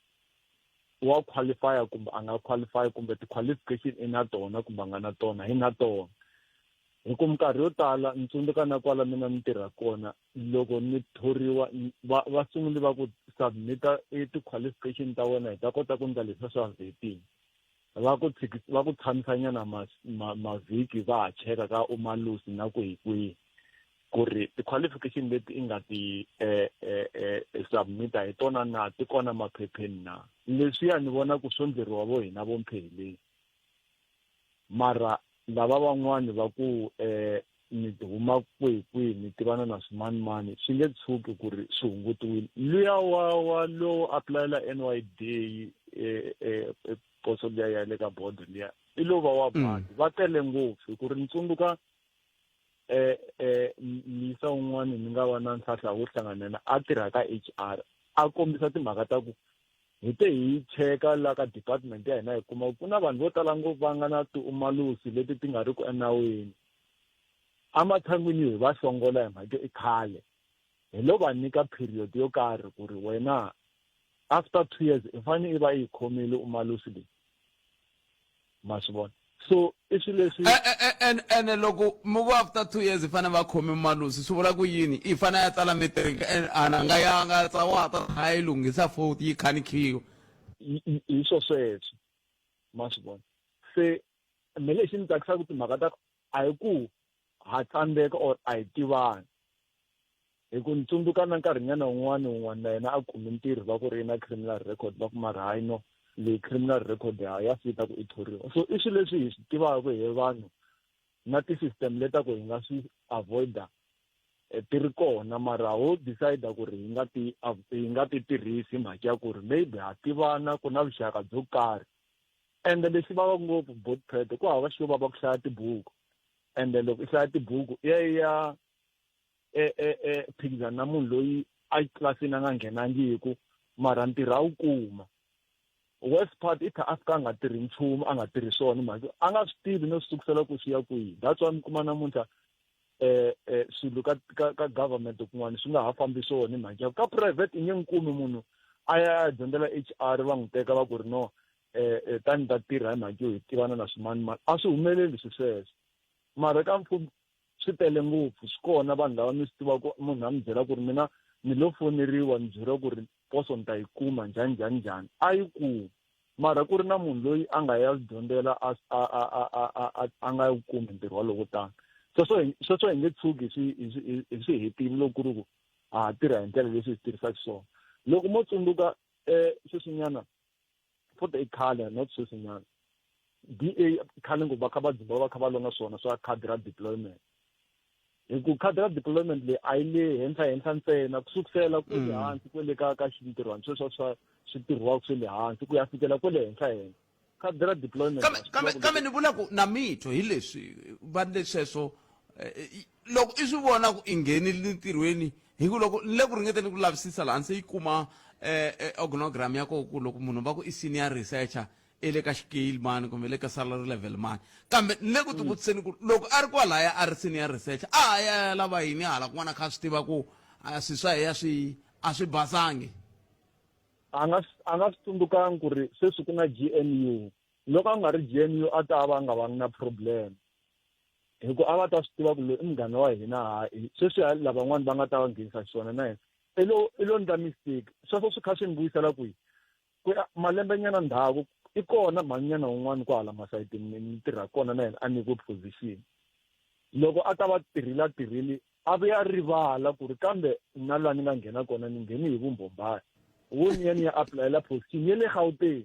wa qualify kumbe a nga qualify kumbe ti-qualification i na tona kumbe a nga na tona hi na tona hi ku minkarhi yo tala ni tsundzuka na kwala mina ni tirha kona loko ni thoriwa va va sungule va ku submit-a i ti-qualification ta wena hi ta kota ku ndla leswiya swa vetting va ku va ku tshamisanyana mavhiki va ha cheka ka umalusi na kwihi kwihi ku ri ti-qualification leti i nga ti eh, eh, eh, submit-a hi tona na ti kona maphepheni na leswiya ni vona ku swo ndleriwa vo hina vo mpheheleni mara lava van'wani va ku eh ni huma kwihi kwihi ni tivana na swimanimani swi nge tshuki ku ri swi hungutiwile luya wa wa lowo apulayela N_Y_D_A eh, eh, poso liya ya le ka bodo liya i lo va wa badi va tele ngopfu hi ku ri ni tsundzuka eh eh misa un'wana ni nga va na ntlhantlha wo hlangana na a tirha ka H_R a kombisa timhaka ta ku Hi te hi cheka la ka department ya hina hi kuma ku na vanhu vo tala ngopfu va nga na tiumalusi leti ti nga ri ku enawini. Ematshan'wini yo hi va hlongola hi mhaka i khale, hi lo va nyika period yo karhi ku ri wena after 2 years i fanele i va i yi khomile umalusi leyi. Ma swi vona? So i swilo leswi Ene loko mi ku after 2 years i fanele va khome malusi swi vula ku yini? I fanele a ya tsala matric ana nga yanga tsa wa ta a yi lunghisa futhi yi khanikhiwa. Hi swo sweswo ma swi vona. Se me lexi ni tsakisaka timhaka ta ku a hi ku ha tsandzeka or a hi tivani. Hi ku ni tsundzuka na nkarhinyana wun'wana wun'wana na yena a kume ntirho va ku ri na criminal record va ku mara hayi no leyi criminal record ya ya fita ku i thoriwa so i swilo leswi hi swi tivaka hi vanhu na ti-system leta ku hi nga swi avoid-a. eh, ti ri kona mara ho decide ku ri hi nga ti hi nga ti tirhisi mhaka ya ku ri maybe ha tivana ku na vuxaka byo karhi ende lexi vava ngopfu botpet ku hava xo vava ku hlaya tibuku ende loko i hlaya tibuku i ya i ya e e e phikizana na munhu loyi a tlilasini a nga nghenangiku mara ntirho a wu kuma worst part i kha a fika a nga tirhi nchumu a nga tirhi swona mhaka a nga swi tivi no swi sukusela ku swi ya kwihi that's why mi kuma namuntlha eh eh swilo ka ka ka government kun'wana swi nga ha fambi swona hi mhaka ya ka private i nge n'wi kumi munhu a ya a dyondzela H_R va n'wi teka va ku ri no eh, eh tani ta tirha hi mhaka yo hi tivana na swimanimani a swi humeleli swi sweswo mara ka mfumo swi tele ngopfu swi kona vanhu lava mi swi tivaka munhu a mi byela ku ri mina ni lo foneriwa ni byeriwa ku ri poso ni ta yi kuma njhani njhani njhani a yi kumi mara ku ri na munhu loyi a nga ya dyondzela a a a a a a a nga wu kumi ntirho walowo tano sweswo hi sweswo hi nge tshuki hi swi hi swi hetile loko ku ri ku ha ha tirha hi ndlela leswi hi swi tirhisaka xiswona loko mo tsundzuka um sweswinyana futhi i khale not sweswinyana DA khale ngopfu va kha va dzumba va kha va lwa na swona swa khadi ra deployment hi ku khadi ra deployment leyi a yi le henhla henhla ntsena ku sukusela kwele mm. hansi kwele ka ka xintirhwana sweswo swa swi tirhiwaka swe le hansi ku ya fikela kwele henhla henhla khadi ra deployment kambe kambe kambe ni vula ku na mitho hi leswi va le sweswo eh, loko i swi vona ku i nghenile ntirhweni hi ku loko ni le ku ringeteni ku lavisisa laha ndzi yi kuma eh, eh, organogram ya koko ku loko munhu va ku i senior researcher i le ka xikeyili mani kumbe le ka salary level mani kambe ni le ku tivutiseni ku loko a ri kwalaya a ri senior researcher a ya ya lava yini hala kun'wana a kha a swi tiva ku a swi swa heya swi a swi basangi a nga a nga swi tsundzukangi ku ri sweswi ku na G_N_U loko a nga ri G_N_U a ta va a nga vangi na problem hi ku a va ta swi tiva ku loyi i munghana wa hina hayi sweswi lavan'wana va nga ta va nghenisa xiswona na yena i lo i lo ndla mistake sweswo swi kha swi ni vuyisela kwihi ku malembe nyana ndzhaku i kona mhaninyana un'wana kwahala masayitini ni tirha kona na yena a nyikiwe position loko a ta va tirhile a tirhile a vuya a rivala ku ri kambe na laha ni nga nghena kona ni ngheni hi vumbhombhani wo ni ya ni ya apulayela position ya le Gauteng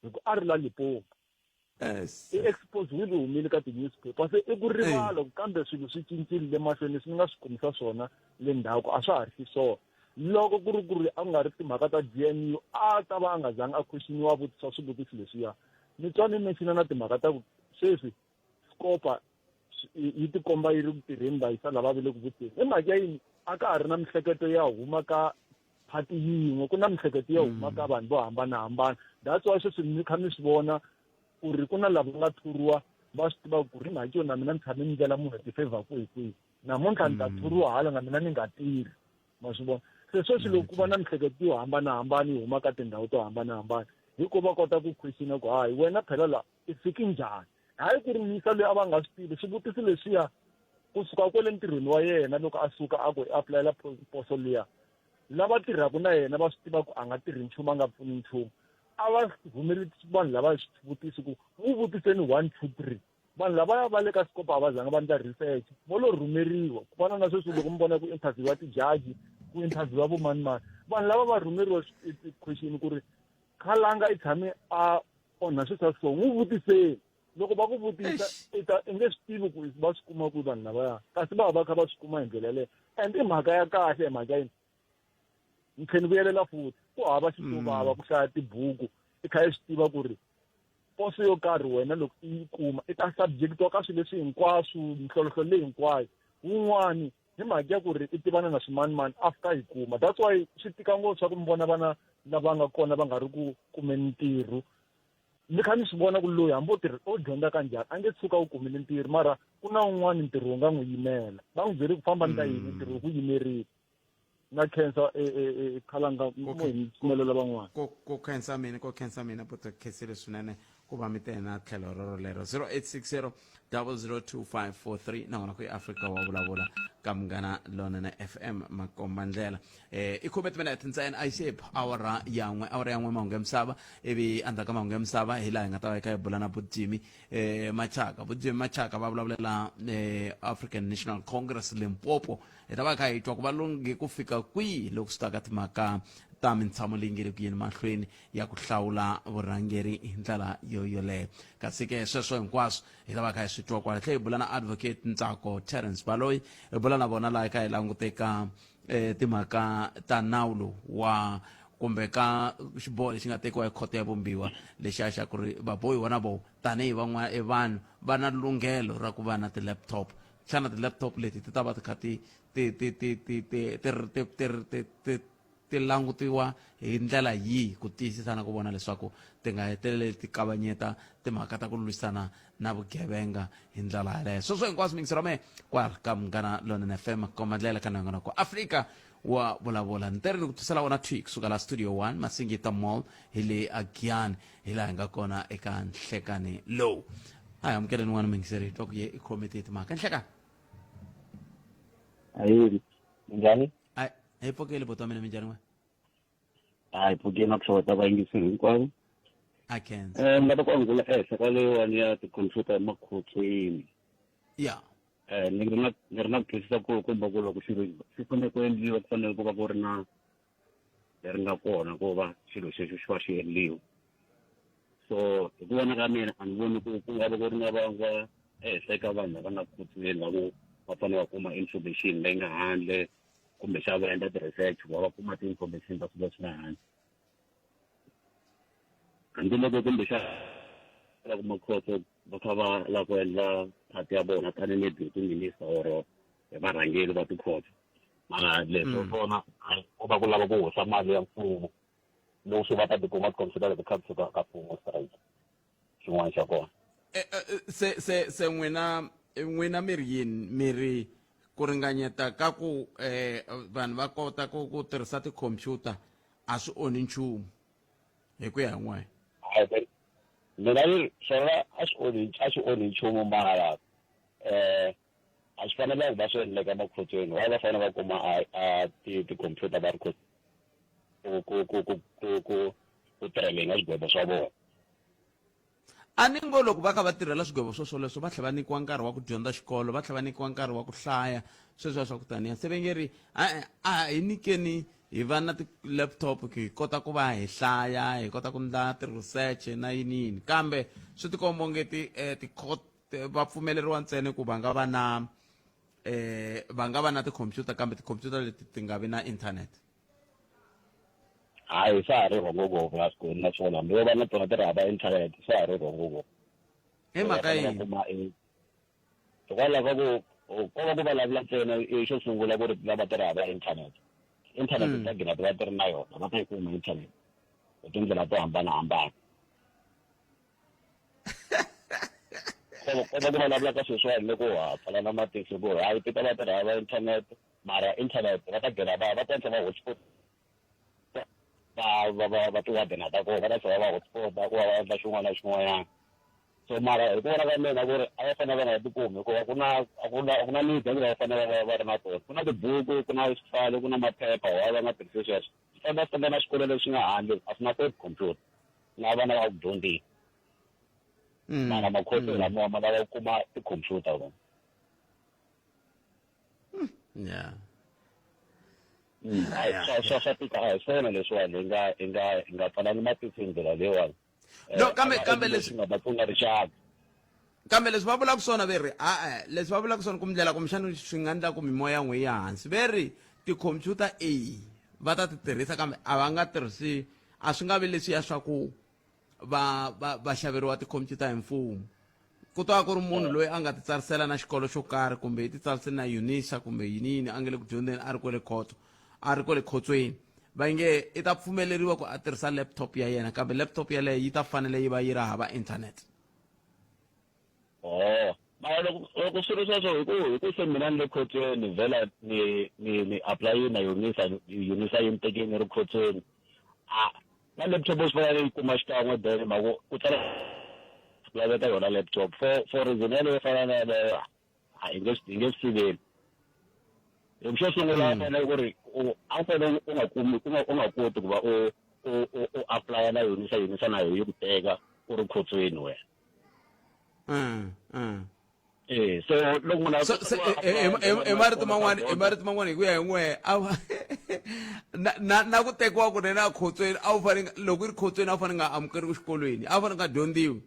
hi ku a ri la Limpopo yes i exposiwile i humile ka ti-newspaper se i ku rivala ku kambe swilo swi cincile le mahlweni leswi ni nga swi kumisa swona le ndzhaku a swa ha ri xiswona loko ku ri ku ri a ku nga ri timhaka ta G_N_U a ta va a nga zanga a questioniwa a vutisa swivutiso leswiya ni twa ni mention na timhaka ta ku sweswi scopa yi tikomba yi ri ku tirheni va yisa lava va le ku vutiseni hi mhaka ya yini a ka ha ri na mihleketo ya huma ka phati yin'we ku na mihleketo ya huma ka vanhu vo hambanahambana that's why sweswi mi kha mi swi vona ku ri ku na lava nga thoriwa va swi tiva ku ri mhaka yo na mina ni tshame ni ndlela munhu ti-favor kwihi kwihi namuntlha ni ta thoriwa hala na mina ni nga tirhi ma swi vona se sweswi loko ku va na mihleketo yo hambanahambana yi huma ka tindhawu to hambanahambana hi ko va kota ku questiona ku hayi wena phela la i fiki njhani hayi ku ri muyisa loyi a va nga swi tivi swivutiso leswiya kusuka kwele ntirhweni wa yena loko a suka a ku i apulayela poso liya lava tirhaka na yena va swi tiva ku a nga tirhi nchumu a nga pfuni nchumu a va rhumeli vanhu lava swivutiso ku n'wi vutiseni one two three vanhu lavaya va le ka sikopo a va zanga va ndla research vo lo rhumeriwa ku fana na sweswi loko mi vona ku interviewa tijaji ku interviewa vo mani mani vanhu lava va rhumeriwa question ku ri khalanga i tshame a onha swilo swa so n'wi vutiseni loko va ku vutisa i ta i nge swi tivi ku va swi kuma kwihi vanhu lavaya kasi va va va kha va swi kuma hi ndlela yaleyo and i mhaka ya kahle hi mhaka yini ni tlhe ni vuyelela futhi ku hava xituvava ku hlaya tibuku i kha i swi tiva ku ri poso yo karhi wena loko i yi kuma i ta subjectiwa ka swilo leswi hinkwaswo minhlolohlo leyi hinkwayo wun'wani hi mhaka ya ku ri i tivana na swimanimani a fika yi kuma that's why swi tika ngopfu swa ku mi vona vana lava nga kona va nga ri ku kumeni ntirho ni kha ni swi vona ku loyi hambi o tirha o dyondza ka njhani a nge tshuka u kumile ntirho mara ku na un'wana ntirho wu nga n'wi yimela va n'wi byele ku famba ni ta yini ntirho wu ku yimerile na khensa e, e, e, khalanga mo hi pfumelela van'wana ko khensa mina ko khensa mina poto khensile swinene ku va mi te na tlhelo roro lero 0860 002543 na wona ku i-afrika wa vulavula ka munghana lonene fm makomba ndlela eh i khume timinete ntsena a yi se awara yan'we awara yan'we mahungu ya misava ivi endzhaku ka mahungu ya misava hi laha hi nga ta va hi kha hi bula na bujimi eh machaka bujimi machaka va vulavulela eh african national congress limpopo hi ta va hi kha hi twa ku va lunghe ku fika kwihi loko swi ta ka timhaka ta mintshamo leyi nge le ku yeni mahlweni ya ku hlawula vurhangeri hi ndlela yo yoleyo. Kasi ke sweswo hinkwaswo hi ta va kha hi swi twa kwala. Tlhe hi bula na Advocate Ntsako Terence Baloyi, hi bula na vona laha kha hi languteka timhaka ta nawu lowu wa kumbe ka xiboho lexi nga tekiwa hi khoto ya vumbiwa lexiya xa ku ri vabohiwa na voho tanihi van'wana e vanhu va na lunghelo ra ku va na ti-laptop. Xana ti-laptop leti ti ta va ti kha ti ti ti ti ti ti ti ti ti ti ti ti langutiwa hi ndlela yihi ku tiyisisa na ku vona leswaku ti nga heteleli ti kavanyeta timhaka ta ku lwisana na vugevenga hi ndlela yaleyo? Sweswo hinkwaswo mingisero me kwala ka Munghana Lonene FM, komba ndlela ka nongonoko Afrika wa Vulavula. Ni tere ni ku tisela wona thwi kusuka la Studio 1 Masingita Mall hi le Agiyani, hi laha hi nga kona eka nhlekani lowu. A hi amukeleni n'wana mingiseri, hi twa ku ye i khome ti timhaka. Nhlekani. Ahee, minjhani? A hi pfukeli buti wa mina, minjhani n'we? Hayi, pfukeni na ku xeweta vayingiseri hinkwavo. A khensa. Ni lava ku angula ehenhla ka leyiwani ya tikhomphyuta emakhotsweni. Ni ri na ku twisisa ku kumbe ku loko xilo xi fanele ku endliwa ku fanele ku va ku ri na leri nga kona ku va xilo xexo xi va xi endliwa. So hi ku vona ka mina a ni voni ku ku nga va ku ri na vangwa ehenhla eka vanhu lava nga khotsiweni va ku va fanele va kuma information leyi nga handle, kumbexana va endla ti-research ku va va kuma ti-information ta swilo leswi nga handle, hambiloko kumbexana va kuma khotso va kha va lava ku endla part ya vona tanihi maybe ti-minister or hi varhangeri va tikhotso. Mara leswo swona ku va ku lava ku hoxa mali ya mfumo loko swi va ta tikuma tikhomphyuta leti kha ti suka ka mfumo straight, xin'wana xa kona. Se se se n'wina n'wina mi ri yini? Mi ri ku ringanyeta ka ku vanhu va kota ku tirhisa tikhomphyuta a swi onhi nchumu hi ku ya hi n'we? Mina ni swona a swi onhi nchumu, mara a swi fanelanga va swi endleka emakhotsweni. Why va fanele va kuma a tikhomphyuta va ri ku ku ku ku ku ku ku tirheleni ka swigwebo swa vona? A ni ngo loko va kha va tirhela swigwevo swo swoleswo va tlhela va nyikiwa nkarhi wa ku dyondza xikolo, va tlhela va nyikiwa nkarhi wa ku hlaya sweswiya swa ku taniya. Se va nge ri e-e, a hi nyikeni hi va na ti-laptop ku hi kota ku va hi hlaya, hi kota ku ndla ti-research na yini yini, kambe swi tikomba onge ti ti-court va pfumeleriwa ntsena ku va nga va na va nga va na tikhompyuta, kambe tikhompyuta leti ti nga vi na internet. Hayi, swa ha ri rhongo ngopfu na swi naswona hambi yo va na tona ti ri hava internet, swa ha ri rhongo ngopfu. Hi mhaka yini? Hikwalaho ka ku ko va ku vulavula ntsena i xo sungula ku ri lava ti ri hava internet. Internet ta gina ti va ti ri na yona, va ta yi kuma internet hi tindlela to hambanahambana. Ko va ku vulavula ka sweswiwani loko ha pfala na matihlo ku hayi ti ta va ti ri hava internet, mara internet va ta gina va ta endla va hotspot va va va va ti-warden ta kona va ta tlhela va hotspot ku va va endla xin'wana na xin'wanyana. So mara hi ku vona ka mina ku ri a va fanele va nga tikumi, hikuva ku na a ku na need ya ku va fanele va va ri na tona. Ku na tibuku, ku na switsalo, ku na maphepha, why va nga tirhisi sweswo? Swi famba swi famba na swikolo leswi nga handle a swi na tikhompyuta na vana va ku dyondzeni, mara makhotso lamawa ma lava ku kuma tikhompyuta vona. Swa tika, a hi swona leswiwani hi nga pfalani matihlo hi ndlela leyiwani. No, kambe leswi nga ta pfuna rixaka. Kambe leswi va vulaka swona ve ri a-e, leswi va vulaka swona kumndlela kumbexana swi nga endla ku mimoya n'we ya hansi, ve ri tikhomphyuta e va ta ti tirhisa, kambe a va nga tirhisi, a swi nga vi leswiya swa ku va xaveriwa tikhomphyuta hi mfumo. Ku ta va ku ri munhu loyi a nga ti tsarisela na xikolo xo karhi, kumbe i ti tsarisele na UNISA kumbe yini yini, a nga le ku dyondzeni, a ri kwele khoto, a ri kwele khotsweni, va nge i ta pfumeleriwa ku a tirhisa laptop ya yena, kambe laptop yaleyo yi ta fanele yi va yi ri hava internet. Oh, mara loko swi ri sweswo, hi ku se mina ni le khotsweni vhela, ni apply na UNISA, UNISA yi ni tekile ni ri khotsweni, a na laptop swi fanele yi kuma xikan'we, then mhaka ku tsala ku laveka yona laptop for reason yaleyo fana na yaleyo, a hi nge swi siveli. Hi xo sungula a fanele ku ri u a fanele u nga kumi u nga koti ku va u apply na UNISA, UNISA na yo yi ku teka u ri khotsweni wena. Eh, so loko munhu So, se, hi marito man'wani, hi ku ya hi n'we a va Na na na ku tekiwa kunene a khotsweni a wu fanele loko i ri khotsweni a wu fanele nga amukeriwi xikolweni, a wu fanele nga dyondziwi.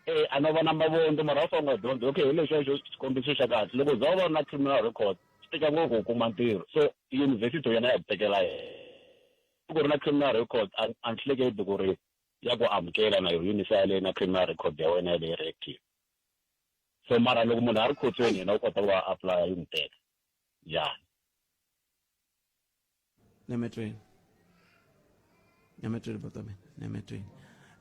Eh a no va na mavondzo mara a wu fanele nga dyondzi. Okay, hi lexi xo xikombiso xa kahle. Loko u za u va na criminal record, swi tika ngopfu ku kuma ntirho. So university yona ya ku tekela ku ri na criminal record a a ni hleketi ku ri ya ku amukela na yo unisa yaleyo na criminal record ya wena yaleyo ri active. So mara loko munhu a ri khotsweni yena u kota ku va apply yi n'wi teka. Njhani? Nemetweni. Nemetweni bota mina, nemetweni.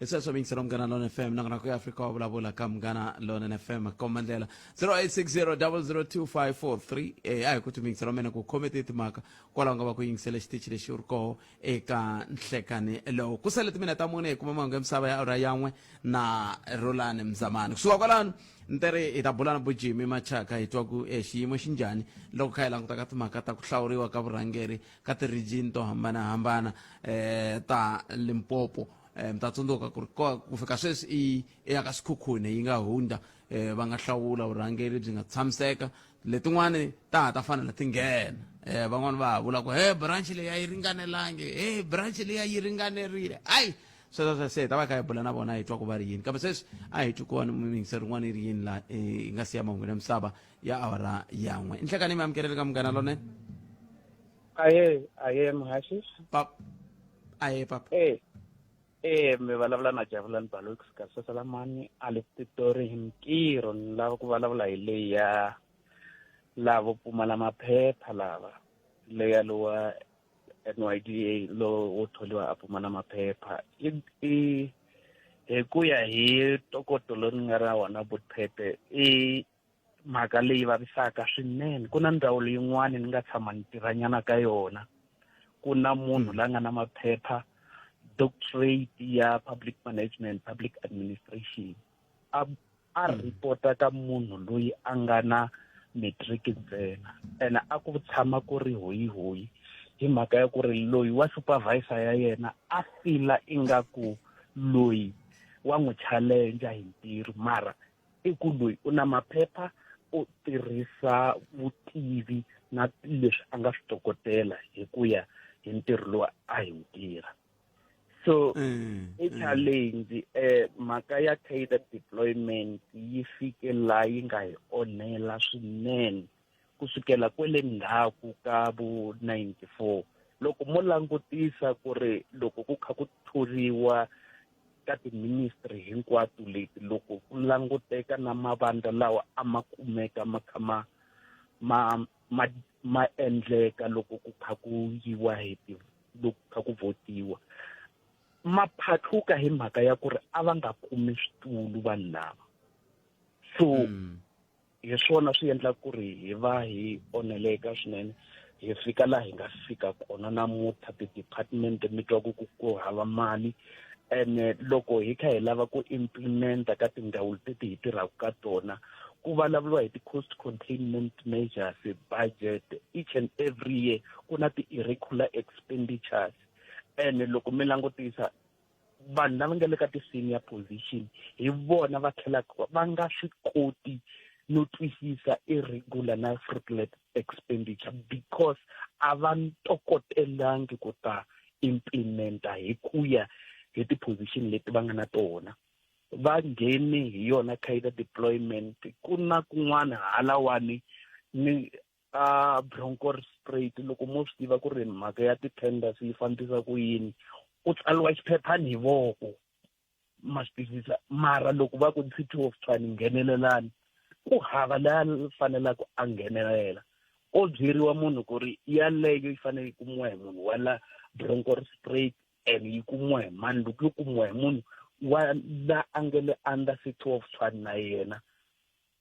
Hi sweswo miyingiselo Munghana Lona FM nakona ku ya Afrika wa vulavula ka Munghana Lona FM komba ndlela 0860002543 eh a hi ku timiyingiselo mina ku khome ti timhaka kwalaho nga va ku yingisele xitichi lexi u ri koho eka nhlekani lowu ku sale timinete ta mune hi kuma mahungu ya misava ya awara yan'we na Rolani Mzamani kusuka kwalano ni te ri hi ta bula na bo Jimmy Machaka hi twa ku e xiyimo xi njhani loko kha hi languta ka timhaka ta ku hlawuriwa ka vurhangeri ka ti-region to hambanahambana um ta Limpopo um mi ta tsundzuka ku ri ku fika sweswi i i ya ka Sekhukhune yi nga hundza um va nga hlawula vurhangeri byi nga tshamiseka letin'wani ta ha ta fanela ti nghena um van'wani va ha vula ku he branch leyi a yi ringanelangi he branch leyi a yi ringanerile ayi sweswo swa se hi ta va kha hi bula na vona hi twa ku va ri yini kambe sweswi a hi twi ku va ni miyingiseri rin'wana yi ri yini laha hi nga siya mahungu ya misava ya awara yan'we nhlekani mi amukeleli ka Munghana Lonene. Aye, aye muhaxi. Pap aye papa. Eh eh mi vulavula na Javulani Baloyi kusuka Sasalamani a le Pitori hi ntirho ni lava ku vulavula hi leyi ya lavo pfumala maphepha lava leya lowa NYDA lowo wo tholiwa a pfumala maphepha i i hi ku ya hi ntokoto lowu ni nga na wona Butphete i mhaka leyi vavisaka swinene ku na ndzawulo yin'wana ni nga tshama ni tirhanyana ka yona ku na munhu la nga na maphepha doctorate ya public management public administration a a report-a ka munhu loyi a nga na matric ntsena ene a ku tshama ku ri hoyihoyi hi mhaka ya ku ri loyi wa supervisor ya yena a fila ingaku loyi wa n'wi challenge hi ntirho mara i ku loyi u na maphepha u tirhisa vutivi na leswi a nga swi tokotela hi ku ya hi ntirho lowu a hi wu tirha so i challenge mhaka ya cadre deployment yi fike laha yi nga hi onhela swinene kusukela kwele ndzhaku ka vo 94 loko mo langutisa ku ri loko ku kha ku thoriwa ka ti-ministry hinkwato leti loko ku languteka na mavandla lawa a ma kumeka ma kha ma ma ma ma endleka loko ku kha ku yiwa hi ti loko ku kha ku votiwa ma phatluka hi mhaka ya ku ri a va nga kumi switulu vanhu lava so hi swona swi endla ku ri hi va hi onheleka swinene hi fika laha hi nga fika kona namuntlha ti-department mi twa ku ku hava mali ene loko hi kha hi lava ku implementa ka tindhawu leti hi tirhaka ka tona ku vulavuriwa hi ti-cost containment measures budget each and every year ku na ti-irregular expenditures ene loko mi langutisa vanhu lava nga le ka ti-senior position hi vona va tlhelaka va nga swi koti no twisisa irregular na fraudulent expenditure because a va ntokotelangi ku ta implementa hi ku ya hi ti-position leti va nga na tona va nghene hi yona cadre deployment ku na kun'wana halawani ni a Bronkhorstspruit loko mo swi tiva ku ri mhaka ya ti-tenders yi fambisa ku yini ku tsariwa xiphephani hi voko ma swi twisisa mara loko va ku City of Tshwane nghenelelani ku hava laha fanelaka a nghenelela ko byeriwa munhu ku ri yaleyo yi fanele yi kumiwa hi munhu wa la Bronkhorstspruit and yi kumiwa hi mani loko yo kumiwa hi munhu wa la a nga le under City of Tshwane na yena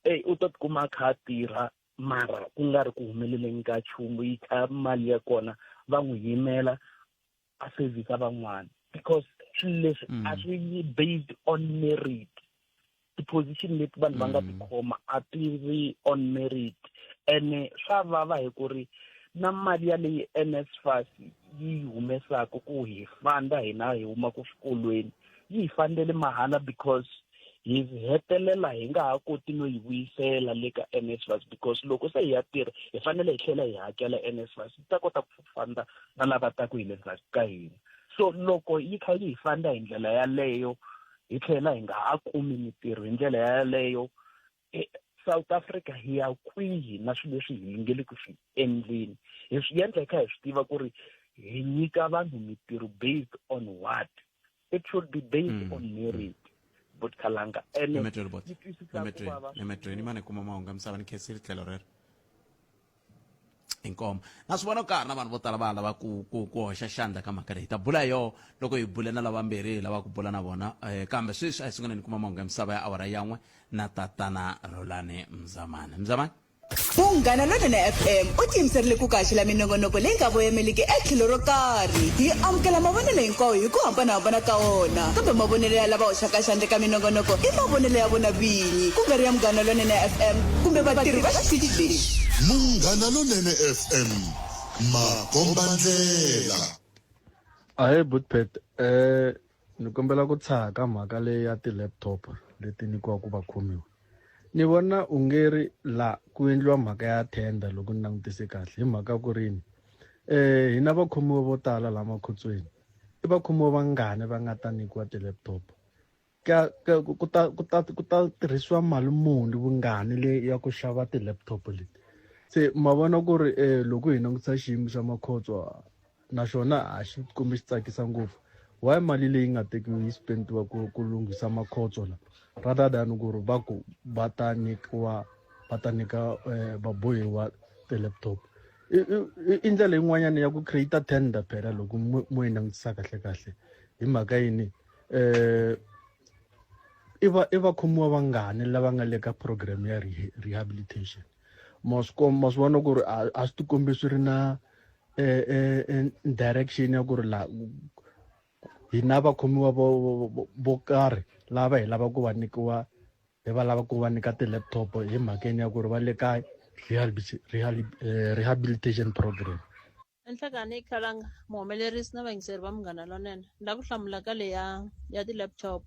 eyi u ta tikuma a kha a tirha mara ku nga ri ku humeleleni ka nchumu yi kha mali ya kona va n'wi yimela a service van'wana because swilo leswi a swi yi based on merit ti-position leti vanhu va nga tikhoma a ti ri on merit ene swa vava hi ku ri na mali yaleyi NSFAS yi humesaka ku hi fanda hina hi humaka swikolweni yi hi fandele mahala because Hi hetelela hi nga ha koti no yi vuyisela le ka NSFAS because loko se hi ya tirha hi fanele hi tlhela hi hakela NSFAS yi ta kota ku fanda na lava taku hi le ndzhaku ka hina. So loko yi kha yi hi fanda hi ndlela yaleyo hi tlhela hi nga ha kumi mitirho hi ndlela yaleyo, South Africa hi ya kwihi na swilo leswi hi nge le ku swi endleni? Hi swi endla hi kha hi swi tiva ku ri hi nyika vanhu mitirho based on what? It should be based on merit. But Khalanga, ene Emetrweni bot. yi twisisa ku Emetrweni, vava emetrweni mane kuma mahungu ya misava ni khensile tlhelo rero. Inkomo. Na swi vona ka ha ri na vanhu vo tala va lava ku ku ku hoxa xandla ka mhaka leyi. Hi ta bula hi yoho loko hi bule na lavambirhi hi lava ku bula na vona. Kambe sweswi a hi sunguleni kuma mahungu ya misava ya awara yan'we na tatana Rhulani Mzamani. Mzamani. Munghana Lonene FM u tiyimiserile ku ku haxela minongonoko leyi nga voyemeliki etlhelo ro karhi. Hi amukela mavonelo hinkwawo hi ku hambanahambana ka wona, kambe mavonelo ya lava hoxaka xandla eka minongonoko i mavonelo ya vona vinyi, ku nga ri ya Munghana Lonene FM kumbe vatirhi va xitichi lexi. Munghana Lonene FM, makombandlela. Ahee Bootpet, ni kombela ku tshaha ka mhaka leyi ya ti-laptop leti nyikiwaka vakhomiwa. Ni vona u nge ri la ku endliwa mhaka ya tender loko ni langutise kahle hi mhaka ku ri yini hina vakhomiwa vo tala laha makhotsweni i vakhomiwa vangani va nga ta nyikiwa ti-laptop ka ka ku ta ku ta ku ta tirhisiwa mali muni vungani le ya ku xava ti-laptop leti se ma vona ku ri loko hi langutisa xiyimo xa makhotso Naswona a xi tikombi xi tsakisa ngopfu. Why mali leyi nga tekiwi yi spend-iwa ku ku lunghisa makhotso la rather than ku ri va ku va ta nyikiwa va ta nyika vabohiwa ti-laptop. I i i ndlela yin'wanyana ya ku create tender phela loko mo mo yi langutisa kahle kahle hi mhaka yini i va i vakhomiwa vangani lava nga le ka program ya rehabilitation ma swi ma swi vona ku ri a a swi tikombi swi ri na direction ya ku ri la hina vakhomiwa vo vo karhi lava hi lava ku va nyikiwa hi va lava ku va nyika ti-laptop hi mhakeni ya ku ri va le ka rehabilitation program. Enhlekani Khalanga, muhumelerisi na vayingiseri va Munghana Lonene, ni lava ku hlamula ka leya ya ti-laptop.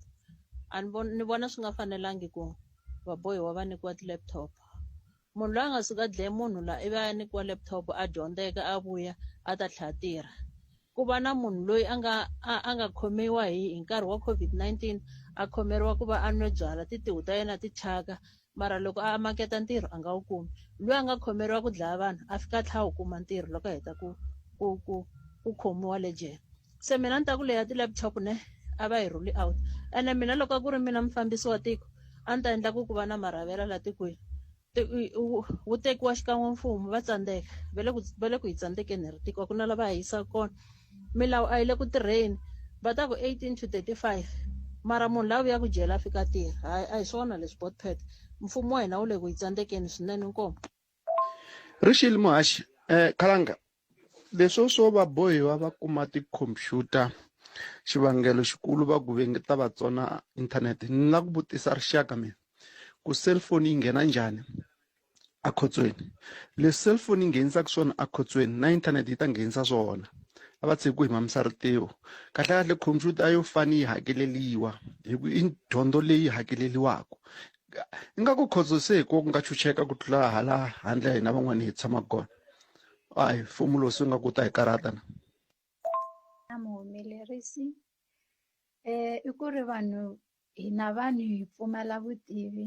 A ni ni vona swi nga fanelangi ku vabohiwa va nyikiwa ti-laptop. Munhu loyi a nga suka a dlaye munhu la ivi a ya nyikiwa laptop a dyondzeka a vuya a ta tlhela a tirha. Ku va na munhu loyi a nga a a nga khomiwa hi hi nkarhi wa COVID-19 a khomeriwa ku va a nwe byalwa tintiho ta yena ti thyaka mara loko a maketa ntirho a nga wu kumi. Luya a nga khomeriwa ku dlaya vanhu a fika a tlhela a wu kuma ntirho loko a heta ku ku ku ku khomiwa le jele. Se mina ni ta ku leya ti-laptop ne a va yi rule out ene mina loko a ku ri mina mufambisi wa tiko a ni ta endla ku ku va na marhavela la tikweni wu tekiwa xikan'we mfumo va tsandzeka va le ku va le ku hi tsandzekeni hi ri tiko a ku na la va hi yisaka kona milawu a yi le ku tirheni va ta ku 18 to 35 mara munhu la vuya ku jele a fika a tirha hayi a hi swona leswi botpet mfumo wa hina wu le ku hi tsandzekeni swinene inkomu. Rixile muhaxi Khalanga leswo swo va bohiwa va kuma tikhomphyuta xivangelo xikulu va ku ve nge ta va tsona inthanete ni la ku vutisa rixaka mina ku cellphone yi nghena njhani akhotsweni leswi cellphone yi nghenisaka swona akhotsweni na inthanete yi ta nghenisa swona a va tshiki ku hi mamisa ritiho kahlekahle khomphyuta yo fane yi hakeleliwa hi ku i dyondzo leyi hakeleliwaka ingaku khotso se hi ko ku nga chucheka ku tlula hala handle hina van'wani hi tshamaka kona hayi mfumo lowu se nga ku ta hi karhata na Na muhumelerisi i ku ri vanhu hina vanhu hi pfumala vutivi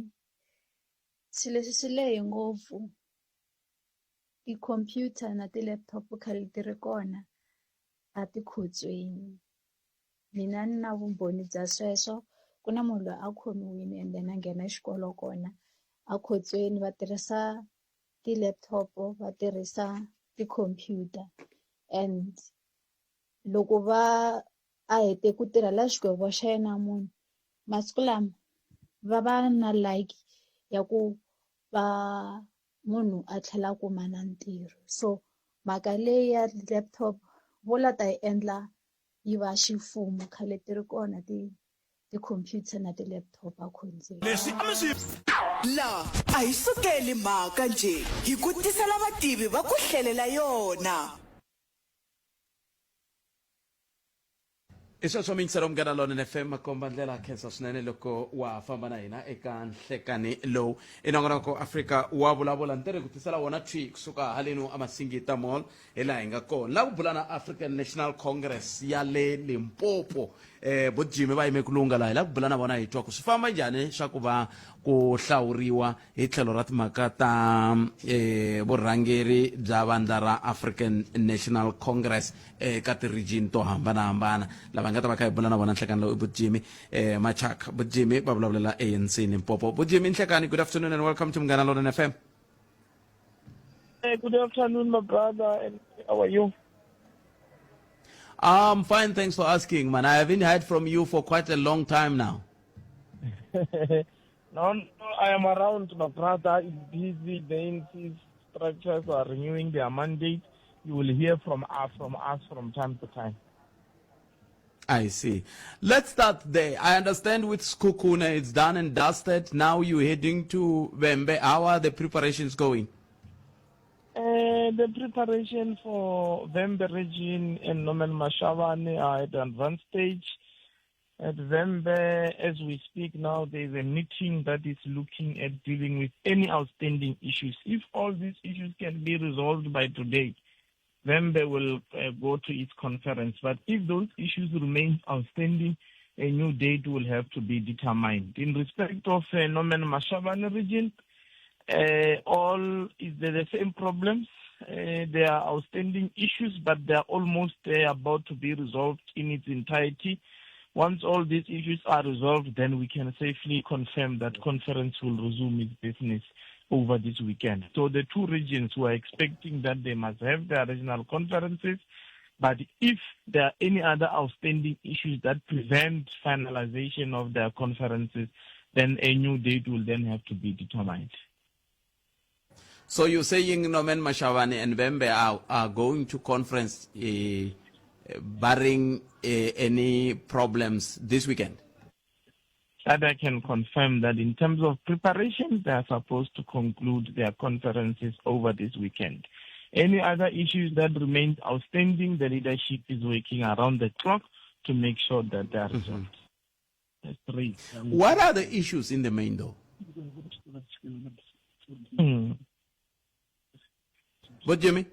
swilo leswi swi lehe ngopfu ti-computer na ti-laptop khale ti ri kona a tikhotsweni mina ni na vumbhoni bya sweswo ku na munhu loyi a khomiwile and then a nghena xikolo kona a khotsweni va tirhisa ti-laptop va tirhisa ti-computer and loko va a hete ku tirhela xigwevo xa yena munhu masiku lama va va na like ya ku va munhu a tlhela a kuma na ntirho so mhaka leyi ya laptop vo la ta yi endla yi va ximfumo khale ti ri kona ti ti-computer na ti-laptop a khondzeni. Leswi a mi swi. La a hi sukeli mhaka njhe, hi ku tisela vativi va ku hlelela yona. I sweswo miyingiselo Munghana Lonene FM makomba ndlela khensa swinene loko wa ha famba na hina eka nhlekani lowu i nongonoko Afrika wa vulavula ni tirhi ku tisela wona thwi kusuka halenu amasingita mall hi laha hi nga kona la ku bula na African National Congress ya le Limpopo eh bo Jimmy va yime ku lunga laha hi la ku bula na vona hi twa ku swi famba njhani swa ku va ku hlawuriwa hi tlhelo ra timhaka ta eh vurhangeri bya vandla ra African National Congress eka ti-region to hambanahambana lava nga ta va kha hi bula na vona nhlekani lowu i bujimi eh, machaka bujimi va vulavulela anc limpopo bujimi nhlekani good afternoon and welcome to munghana lonene fm Hey, good afternoon, my brother, and how are you? I'm fine, thanks for asking, man. I haven't heard from you for quite a long time now. no, no, I am around, my brother is busy. The ANC structures are renewing their mandate. You will hear from us from us from time to time. I see. Let's start there. I understand with Sekhukhune, it's done and dusted. Now you're heading to Vhembe. How are the preparations going? Uh, the preparation for Vhembe region and Norman Mashabane are at advanced stage. At Vhembe, as we speak now, there is a meeting that is looking at dealing with any outstanding issues. If all these issues can be resolved by today, Vhembe will uh, go to its conference. But if those issues remain outstanding, a new date will have to be determined. In respect of uh, Norman Mashabane region, uh, all is the, the same problems. Uh, there are outstanding issues, but they are almost uh, about to be resolved in its entirety. Once all these issues are resolved, then we can safely confirm that conference will resume its business over this weekend. So the two regions were expecting that they must have their regional conferences, but if there are any other outstanding issues that prevent finalization of their conferences, then a new date will then have to be determined. So you're saying Norman Mashabane and Vhembe are, are going to conference uh, barring uh, any problems this weekend? That I can confirm that in terms of preparation, they are supposed to conclude their conferences over this weekend. Any other issues that remain outstanding, the leadership is working around the clock to make sure that they are mm-hmm. resolved. Mm -hmm. Three. What are the issues in the main, though? But Jimmy?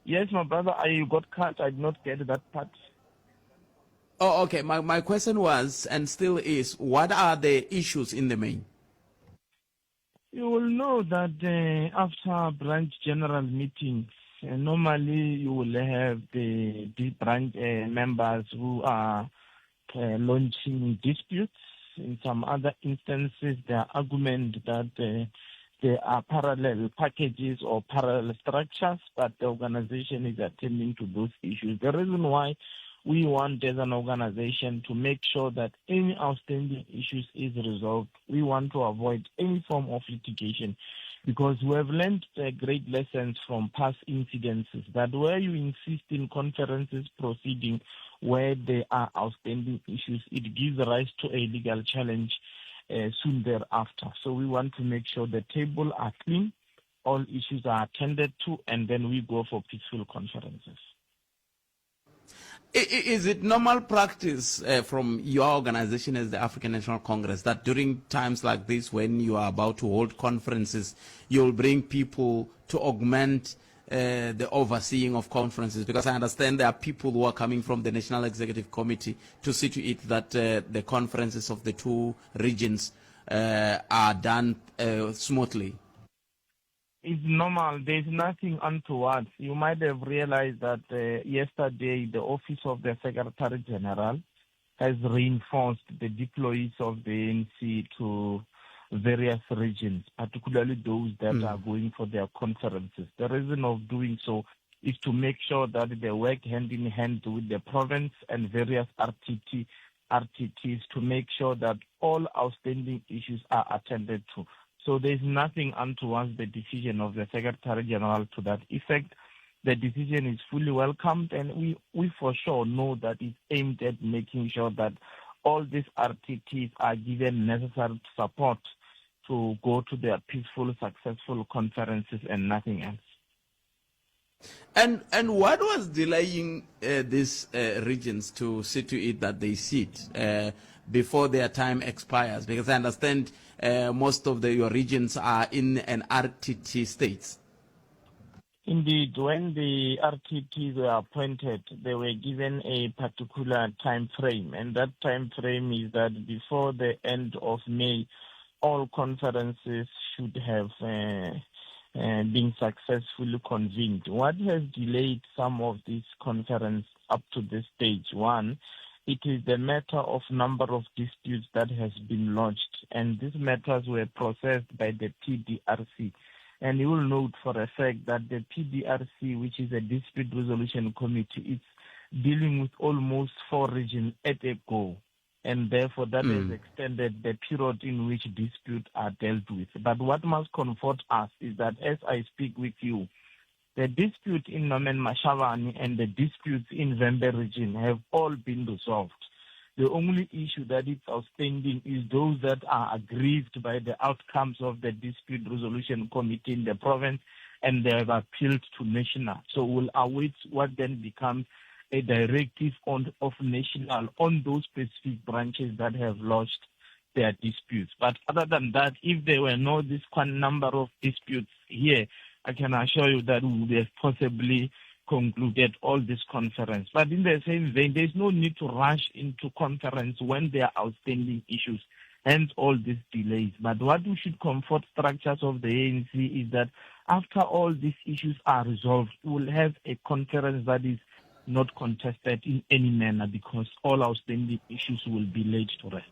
Yes, my brother, I got cut. I did not get that part. Oh, okay. My, my question was, and still is, what are the issues in the main? You will know that uh, after branch general meetings, uh, normally you will have the, the branch uh, members who are uh, launching disputes. In some other instances, there are argument that uh, there are parallel packages or parallel structures, but the organization is attending to those issues. The reason why we want as an organization to make sure that any outstanding issues is resolved. We want to avoid any form of litigation because we have learned uh, great lessons from past incidences that where you insist in conferences proceeding where there are outstanding issues, it gives rise to a legal challenge uh, soon thereafter. So we want to make sure the table are clean, all issues are attended to, and then we go for peaceful conferences. Is it normal practice uh, from your organization as the African National Congress that during times like this, when you are about to hold conferences, you'll bring people to augment uh, the overseeing of conferences? Because I understand there are people who are coming from the National Executive Committee to see to it that uh, the conferences of the two regions uh, are done uh, smoothly. It's normal. There's nothing untoward. You might have realized that uh, yesterday the office of the Secretary General has reinforced the deployees of the ANC to various regions, particularly those that mm. are going for their conferences. The reason of doing so is to make sure that they work hand in hand with the province and various RTT, RTTs to make sure that all outstanding issues are attended to. So there's nothing untoward the decision of the Secretary General to that effect. The decision is fully welcomed, and we, we for sure know that it's aimed at making sure that all these RTTs are given necessary support to go to their peaceful, successful conferences and nothing else. And and what was delaying uh, these uh, regions to see to it that they sit uh, before their time expires? Because I understand uh, most of the, your regions are in an RTT states. Indeed, when the RTTs were appointed, they were given a particular time frame, and that time frame is that before the end of May, all conferences should have uh, uh, been successfully convened. What has delayed some of these conferences up to this stage? One, it is the matter of number of disputes that has been lodged, and these matters were processed by the PDRC. And you will note for a fact that the PDRC, which is a dispute resolution committee, it's dealing with almost four regions at a go. And therefore, that mm. has extended the period in which disputes are dealt with. But what must comfort us is that as I speak with you, the dispute in Norman Mashabane and the disputes in Vhembe region have all been resolved. The only issue that is outstanding is those that are aggrieved by the outcomes of the dispute resolution committee in the province and they have appealed to national. So we'll await what then becomes a directive on, of national on those specific branches that have lodged their disputes. But other than that, if there were no this number of disputes here, I can assure you that we would have possibly concluded all this conference. But in the same vein, there's no need to rush into conference when there are outstanding issues, hence all these delays. But what we should comfort structures of the ANC is that after all these issues are resolved, we will have a conference that is not contested in any manner because all outstanding issues will be laid to rest.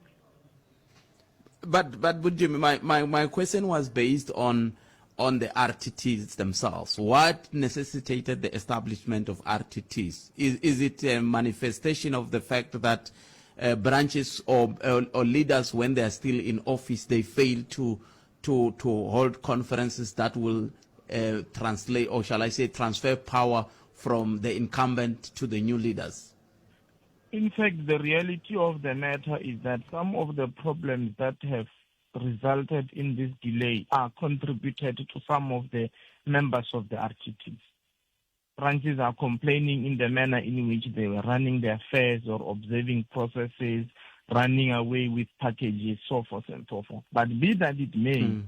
But but Jimmy, my, my, my question was based on on the RTTs themselves. What necessitated the establishment of RTTs? Is is it a manifestation of the fact that uh, branches or, or, or leaders, when they are still in office, they fail to to to hold conferences that will uh, translate, or shall I say, transfer power from the incumbent to the new leaders? In fact, the reality of the matter is that some of the problems that have resulted in this delay are contributed to some of the members of the RTTs. Branches are complaining in the manner in which they were running their affairs or observing processes, running away with packages, so forth and so forth. But be that it may, mm.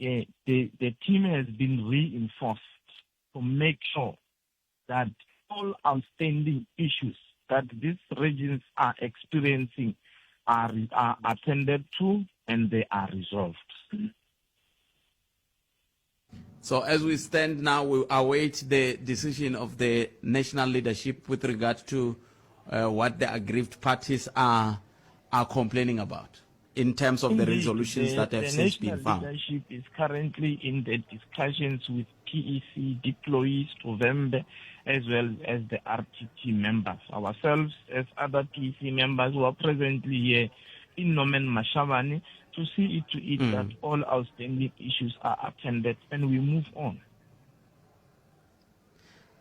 eh, the, the team has been reinforced to make sure that all outstanding issues that these regions are experiencing are, are attended to and they are resolved. So as we stand now, we await the decision of the national leadership with regard to uh, what the aggrieved parties are are complaining about in terms of Indeed, the resolutions the, that have since been found. The leadership is currently in the discussions with PEC deployees to Vhembe as well as the RTT members. Ourselves as other PEC members who are presently here in Norman Mashabane to see it to it mm. that all outstanding issues are attended and we move on.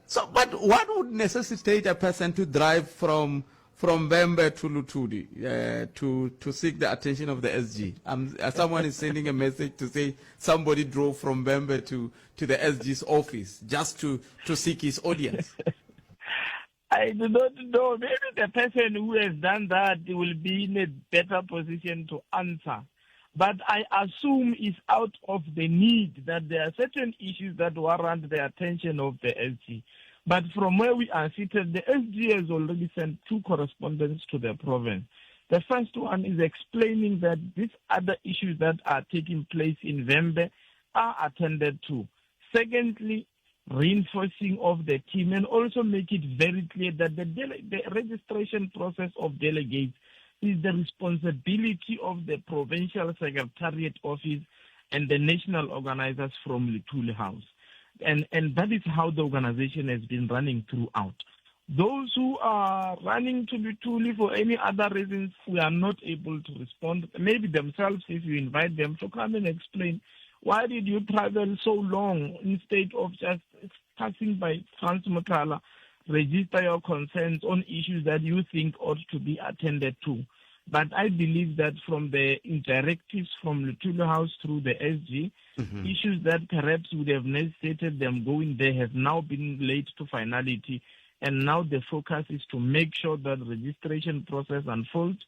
So, but what would necessitate a person to drive from from Bembe to Lutuli uh, to to seek the attention of the SG? Um, uh, someone is sending a message to say somebody drove from Bembe to, to the SG's office just to, to seek his audience. I do not know. Maybe the person who has done that will be in a better position to answer. But I assume it's out of the need that there are certain issues that warrant the attention of the SG. But from where we are seated, the SG has already sent two correspondents to the province. The first one is explaining that these other issues that are taking place in Vhembe are attended to. Secondly, reinforcing of the team and also make it very clear that the, the registration process of delegates is the responsibility of the provincial secretariat office and the national organizers from Luthuli House. And, and that is how the organization has been running throughout. Those who are running to Luthuli for any other reasons, we are not able to respond. Maybe themselves, if you invite them to come and explain, why did you travel so long instead of just passing by Frans Mokala, register your concerns on issues that you think ought to be attended to. But I believe that from the directives from Luthuli House through the SG, mm-hmm. issues that perhaps would have necessitated them going there have now been laid to finality. And now the focus is to make sure that registration process unfolds.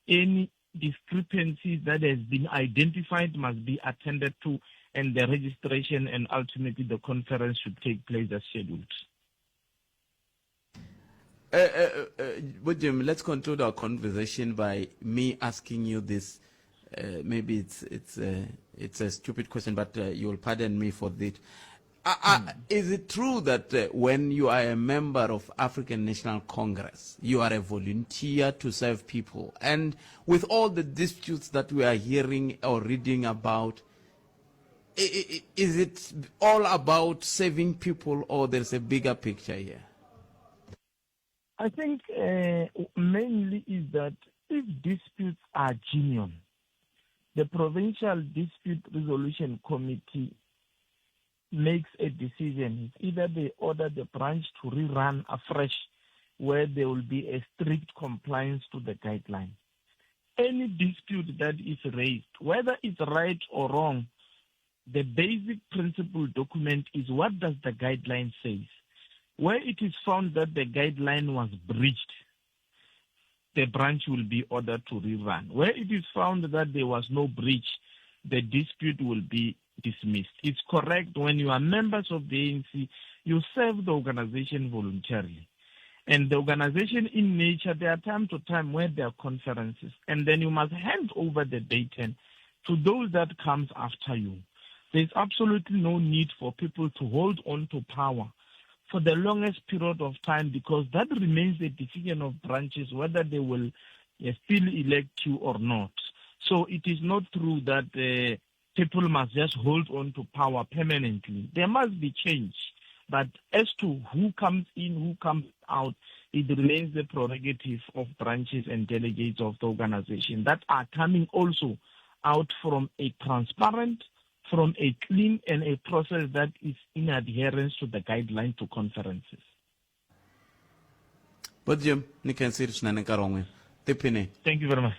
Any discrepancies that has been identified must be attended to and the registration and ultimately the conference should take place as scheduled. Uh, uh, uh, Jim, let's conclude our conversation by me asking you this. Uh, maybe it's it's a, it's a stupid question, but uh, you'll pardon me for that. Mm. Is it true that uh, when you are a member of African National Congress, you are a volunteer to serve people? And with all the disputes that we are hearing or reading about, is it all about saving people or there's a bigger picture here? I think uh, mainly is that if disputes are genuine, the Provincial Dispute Resolution Committee makes a decision. It's either they order the branch to rerun afresh where there will be a strict compliance to the guideline. Any dispute that is raised, whether it's right or wrong, the basic principle document is what does the guideline says. Where it is found that the guideline was breached, the branch will be ordered to rerun. Where it is found that there was no breach, the dispute will be dismissed. It's correct when you are members of the ANC, you serve the organization voluntarily. And the organization in nature, there are time to time where there are conferences, and then you must hand over the baton to those that comes after you. There's absolutely no need for people to hold on to power for the longest period of time because that remains the decision of branches whether they will uh, still elect you or not. So it is not true that uh, people must just hold on to power permanently. There must be change. But as to who comes in, who comes out, it remains the prerogative of branches and delegates of the organization that are coming also out from a transparent, from a clean and a process that is in adherence to the guideline to conferences. But Jim, ni khensile swinene nkarhi wa n'wina. Tiphini. Thank you very much.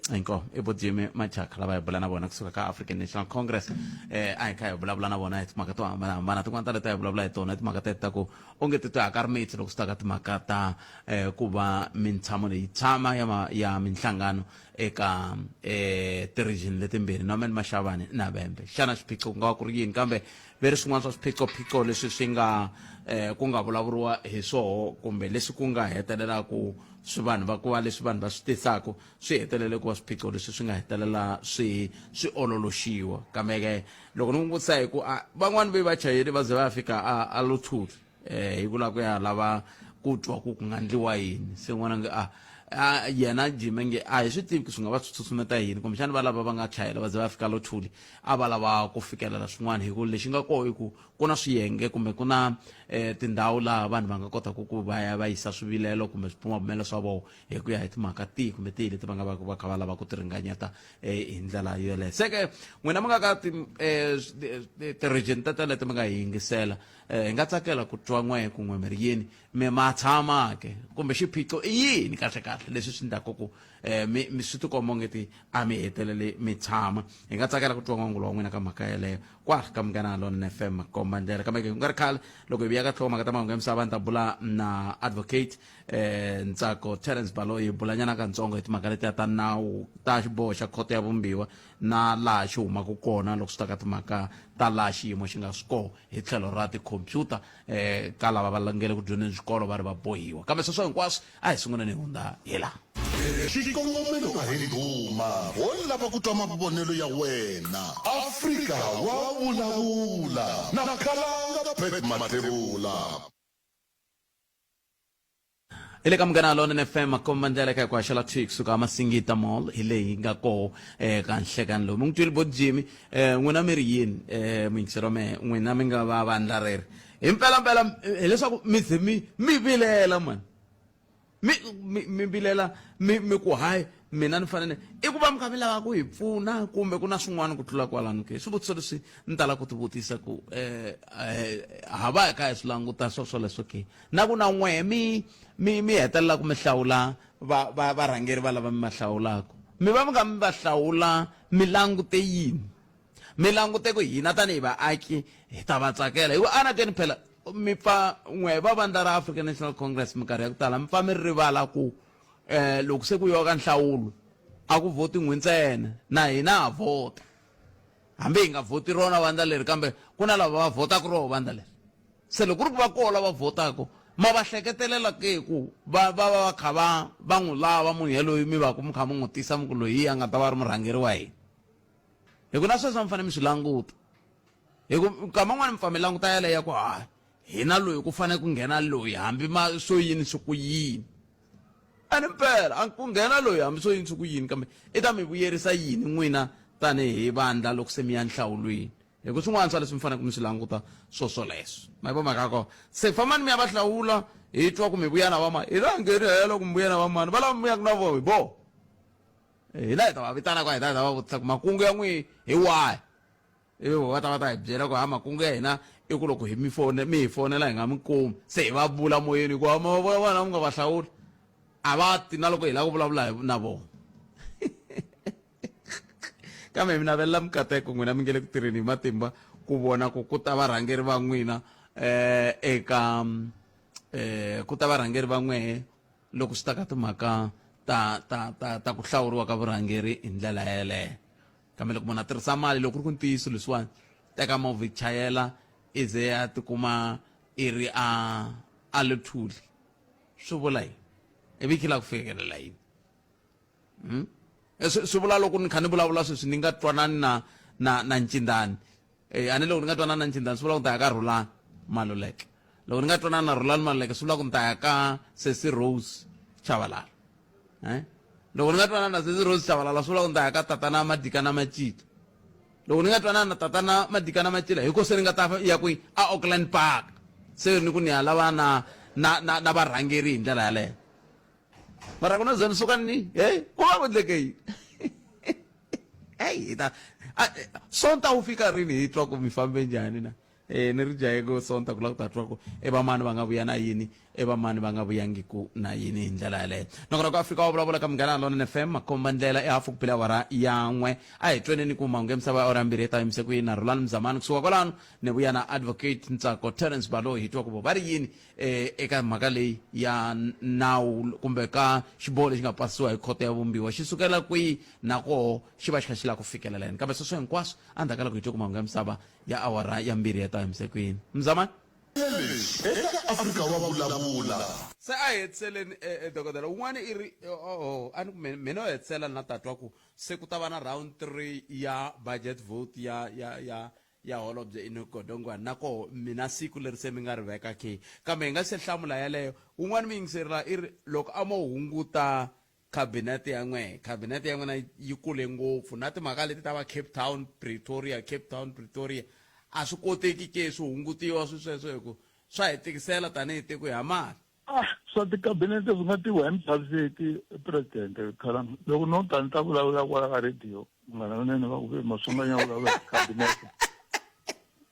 Inko i bo Jimmy Machaka lava hi bula na vona kusuka ka African National Congress eh a hi kha hi vulavula na vona hi timhaka to hambanahambana tin'wana ta leti a hi vulavula hi tona i timhaka teti ta ku onge ti twa ka ri mitsi loko swi ta ka timhaka ta eh ku va mintshamo leyi tshama ya ma, ya minhlangano eka eh ti-region letimbirhi Norman Mashabane na Vhembe xana xiphiqo ku nga va ku ri yini kambe ve ri swin'wana swa swiphiqophiqo leswi swi nga eh ku nga vulavuriwa hi swoho kumbe leswi ku nga hetelela ku swi vanhu va ku va leswi vanhu va swi tisaka swi hetelele ku va swiphiqo leswi swi nga hetelela swi swi ololoxiwa kambe ke loko ni n'wi vutisa hi ku a van'wani ve vachayeri va ze va ya fika a a Luthuli eh hi ku lava ku ya lava ku twa ku ku nga ndliwa yini se n'wana nge a a yena Jimmy nge a hi swi tivi ku swi nga va swi susumeta yini kumbexana va lava va nga chayela va ze va fika Luthuli a va lava ku fikelela swin'wana hi ku lexi nga koho i ku ku na swiyenge kumbe ku na eh, tindhawu laha vanhu va nga kotaka ku va ya va yisa swivilelo kumbe swibumabumelo swa vona hi ku ya hi timhaka tihi kumbe tihi leti va nga va va kha va lava ku ti ringanyeta eh, hi ndlela yoleyo se ke n'wina mi nga ka eh, ti-region ta teleto mi nga hi yingisela eh, hi nga tsakela ku twa n'we kun'we mi ri yini mi ma tshama ke kumbe xiphiqo i yini kahlekahle leswi swi endlaka ku um mi mi swi tikomba ongeti a mi hetelele mi tshama hi nga tsakela ku twa n'wangulo wa n'wina ka mhaka yeleyo kwala ka munghana lonene fm komba ndlela kambe ke ku nga ri khale loko hi vuya ka tlhoko mhaka ta mahungu ya misava ni ta bula na advocate eh ntsako terence balo hi bulanyana katsongo hi timhaka letiya ta nawu ta xiboho xa khoto ya vumbiwa na laha xi humaka kona loko swi ta ka timhaka ta laha xiyimo xi nga swi koho hi tlhelo ra tikhomphyuta eh ka lava va langele ku dyondzeni swikolo va ri va bohiwa kambe sweswo hinkwaswo a hi sunguleni hi hundza hi laha Xikongomelo a hi ndhuma, ho lava ku twa mavonelo ya wena. Afrika wa vulavula na Khalanga Pat Mathebula. Hi le ka Munghana Lonene FM makomba ndlela eka ku haxela thwi kusuka Masingita Mall hi leyi nga koho eka nhlekani lowu mi n'wi twile bo Jimmy eh n'wina mi ri yini eh muyingiseri wa mehe n'wina mi nga va vandla reri hi mpelampela hileswaku mi ze mi mi vilela mani mi mi mi vilela mi mi ku hayi Mina ni fanele i ku va mi kha mi lava ku hi pfuna kumbe ku na swin'wana ku tlula kwalano ke? Swivutiso leswi ni tala ku tivutisa ku um ha va hi kha hi swi languta swo swoleswo ke, na ku na n'wehe mi mi mi hetelela ku mi hlawula va va varhangeri va lava mi va hlawulaka, mi va mi kha mi va hlawula mi langute yini? Mi langute ku hina tanihi vaaki hi ta va tsakela? Hi ku anakeni phela mi pfa n'we va vandla ra African National Congress minkarhi ya ku tala mi pfa mi rivala ku eh loko se ku yiwa ka nhlawulo a ku vhoti n'wi ntsena, na hina ha vhota, hambi hi nga vhoti rona vandla leri, kambe ku na lava va vhotaka roho vandla leri. Se loko ku ri ku va koho lava vhotaka, ma va hleketelela ke ku va va va va kha va va n'wi lava munhu yaloyi mi va ku mi kha mi n'wi tisa mi ku loyi a nga ta va ri murhangeri wa hina? Hi ku na sweswo mi fanele mi swi languta, hi ku nkama wun'wani mi pfa mi languta yaleyo ya ku hayi hina loyi ku fanele ku nghena loyi hambi ma swo yini swi ku yini. Ani mpela a ku nghena loyi hambi swo yini swi ku yini, kambe i ta mi vuyerisa yini n'wina tanihi vandla loko se mi ya nhlawulweni? Hi ku swin'wana swa leswi mi faneleke mi swi languta swo swoleswo. Ma yi vo mhaka ya kona? Se fambani mi ya va hlawula, hi twa ku mi vuya na vamani. Hi la ngheni helo ku mi vuya na vamani, va lava mi vuyaka na vona hi voho. Hina hi ta va vitana kwa hi ta hi ta va vutisa ku makungu ya n'wi hi wahi, ivi vo va ta va ta hi byela ku ha makungu ya hina i ku loko hi mi fone mi hi fonela hi nga mi kumi, se hi va vula moyeni hikuva ma vona vana mi nga va hlawula a va ti na loko hi lava ku vulavula na vona. Kambe mi navelela mikateko n'wina mi nge le ku tirheni hi matimba ku vona ku ku ta varhangeri va n'wina eka ku ta varhangeri va n'wehe loko swi ta ka timhaka ta ta ta ta ku hlawuriwa ka vurhangeri hi ndlela yeleyo. Kambe loko munhu a tirhisa mali, loko ku ri ku ntiyiso leswiwani, teka movha i chayela i ze a tikuma i ri a a Luthuli, swi vula yini? Ivi khi lava ku fikelela yini? Swi swi vula loko ni kha ni vulavula sweswi ni nga twanani na na na Ncindani, a ni loko ni nga twanani na Ncindani swi vula ku ni ta ya ka Rhulani Maluleke, loko ni nga twanani na Rhulani Maluleke swi vula ku ni ta ya ka Sesi Rose Chavalala, loko ni nga twanani na Sesi Rose Chavalala swi vula ku ni ta ya ka Tatana Madikana Macila, loko ni nga twanani na Tatana Madikana Macila hi ko se ni nga ta ya kwihi? A Auckland Park, se ni ku ni ya lava na na na na varhangeri hi ndlela yaleyo. Mara ku na ze ni suka ni hey ku va ku endleke yini? Hey, hi ta Sonta wu fika rini hi twa ku mi fambe njhani na? Ni ri jahe ku Sonta ku lava ku ta twa ku i vamani va nga vuya na yini, i vamani va nga vuyangiku na yini hi ndlela yaleyo. Nongonoko Afrika wa vulavula ka Munghana Lonene FM, makomba ndlela i hafu ku bile awara ya n'we. A hi tweneni ku mahungu ya misava ya awara ya mbirhi yi ta yimise ku yini na Rhulani Mzamani. Kusuka kwalano ni vuya na Advocate Ntsako Terence Baloyi hi twa ku vo va ri yini eka mhaka leyi ya nawu kumbe ka xiboho lexi nga pasisiwa hi khoto ya vumbiwa xi sukela kwihi na koho xi va xi kha xi lava ku fikelela yini. Kambe sweswo hinkwaswo endzhaku ka loko hi twe ku mahungu ya misava ya awara ya mbirhi ya ta yimise ku yini. Mzamani. Leswi eka Afrika wa vulavula. Se a hi hetiseleni dokodela wun'wana i ri oho a ni ku me no hetisela na ta twa ku se ku ta va na round 3 ya budget vote ya ya ya ya holobye Enoch Godongwana, na koho mina siku leri se mi nga ri veka ke. Kambe hi nga se hlamula yaleyo, wun'wana muyingiseri la i ri loko a mo hunguta khabinete ya n'wehe, khabinete ya n'wina yi kule ngopfu na timhaka leti ta va Cape Town, Pretoria, Cape Town, Pretoria a swi koteki ke swi hungutiwa swi sweswo hi ku swa hi tikisela tanihi tiko hi ha mali. Ah, swa tikhabinete swi nga tiviwa hi muchaviseki presidente Khalanga. Loko no ta ni ta vulavula kwala ka radio, munghana lonene va ku ve Maswanganyi ya vulavula hi tikhabinete.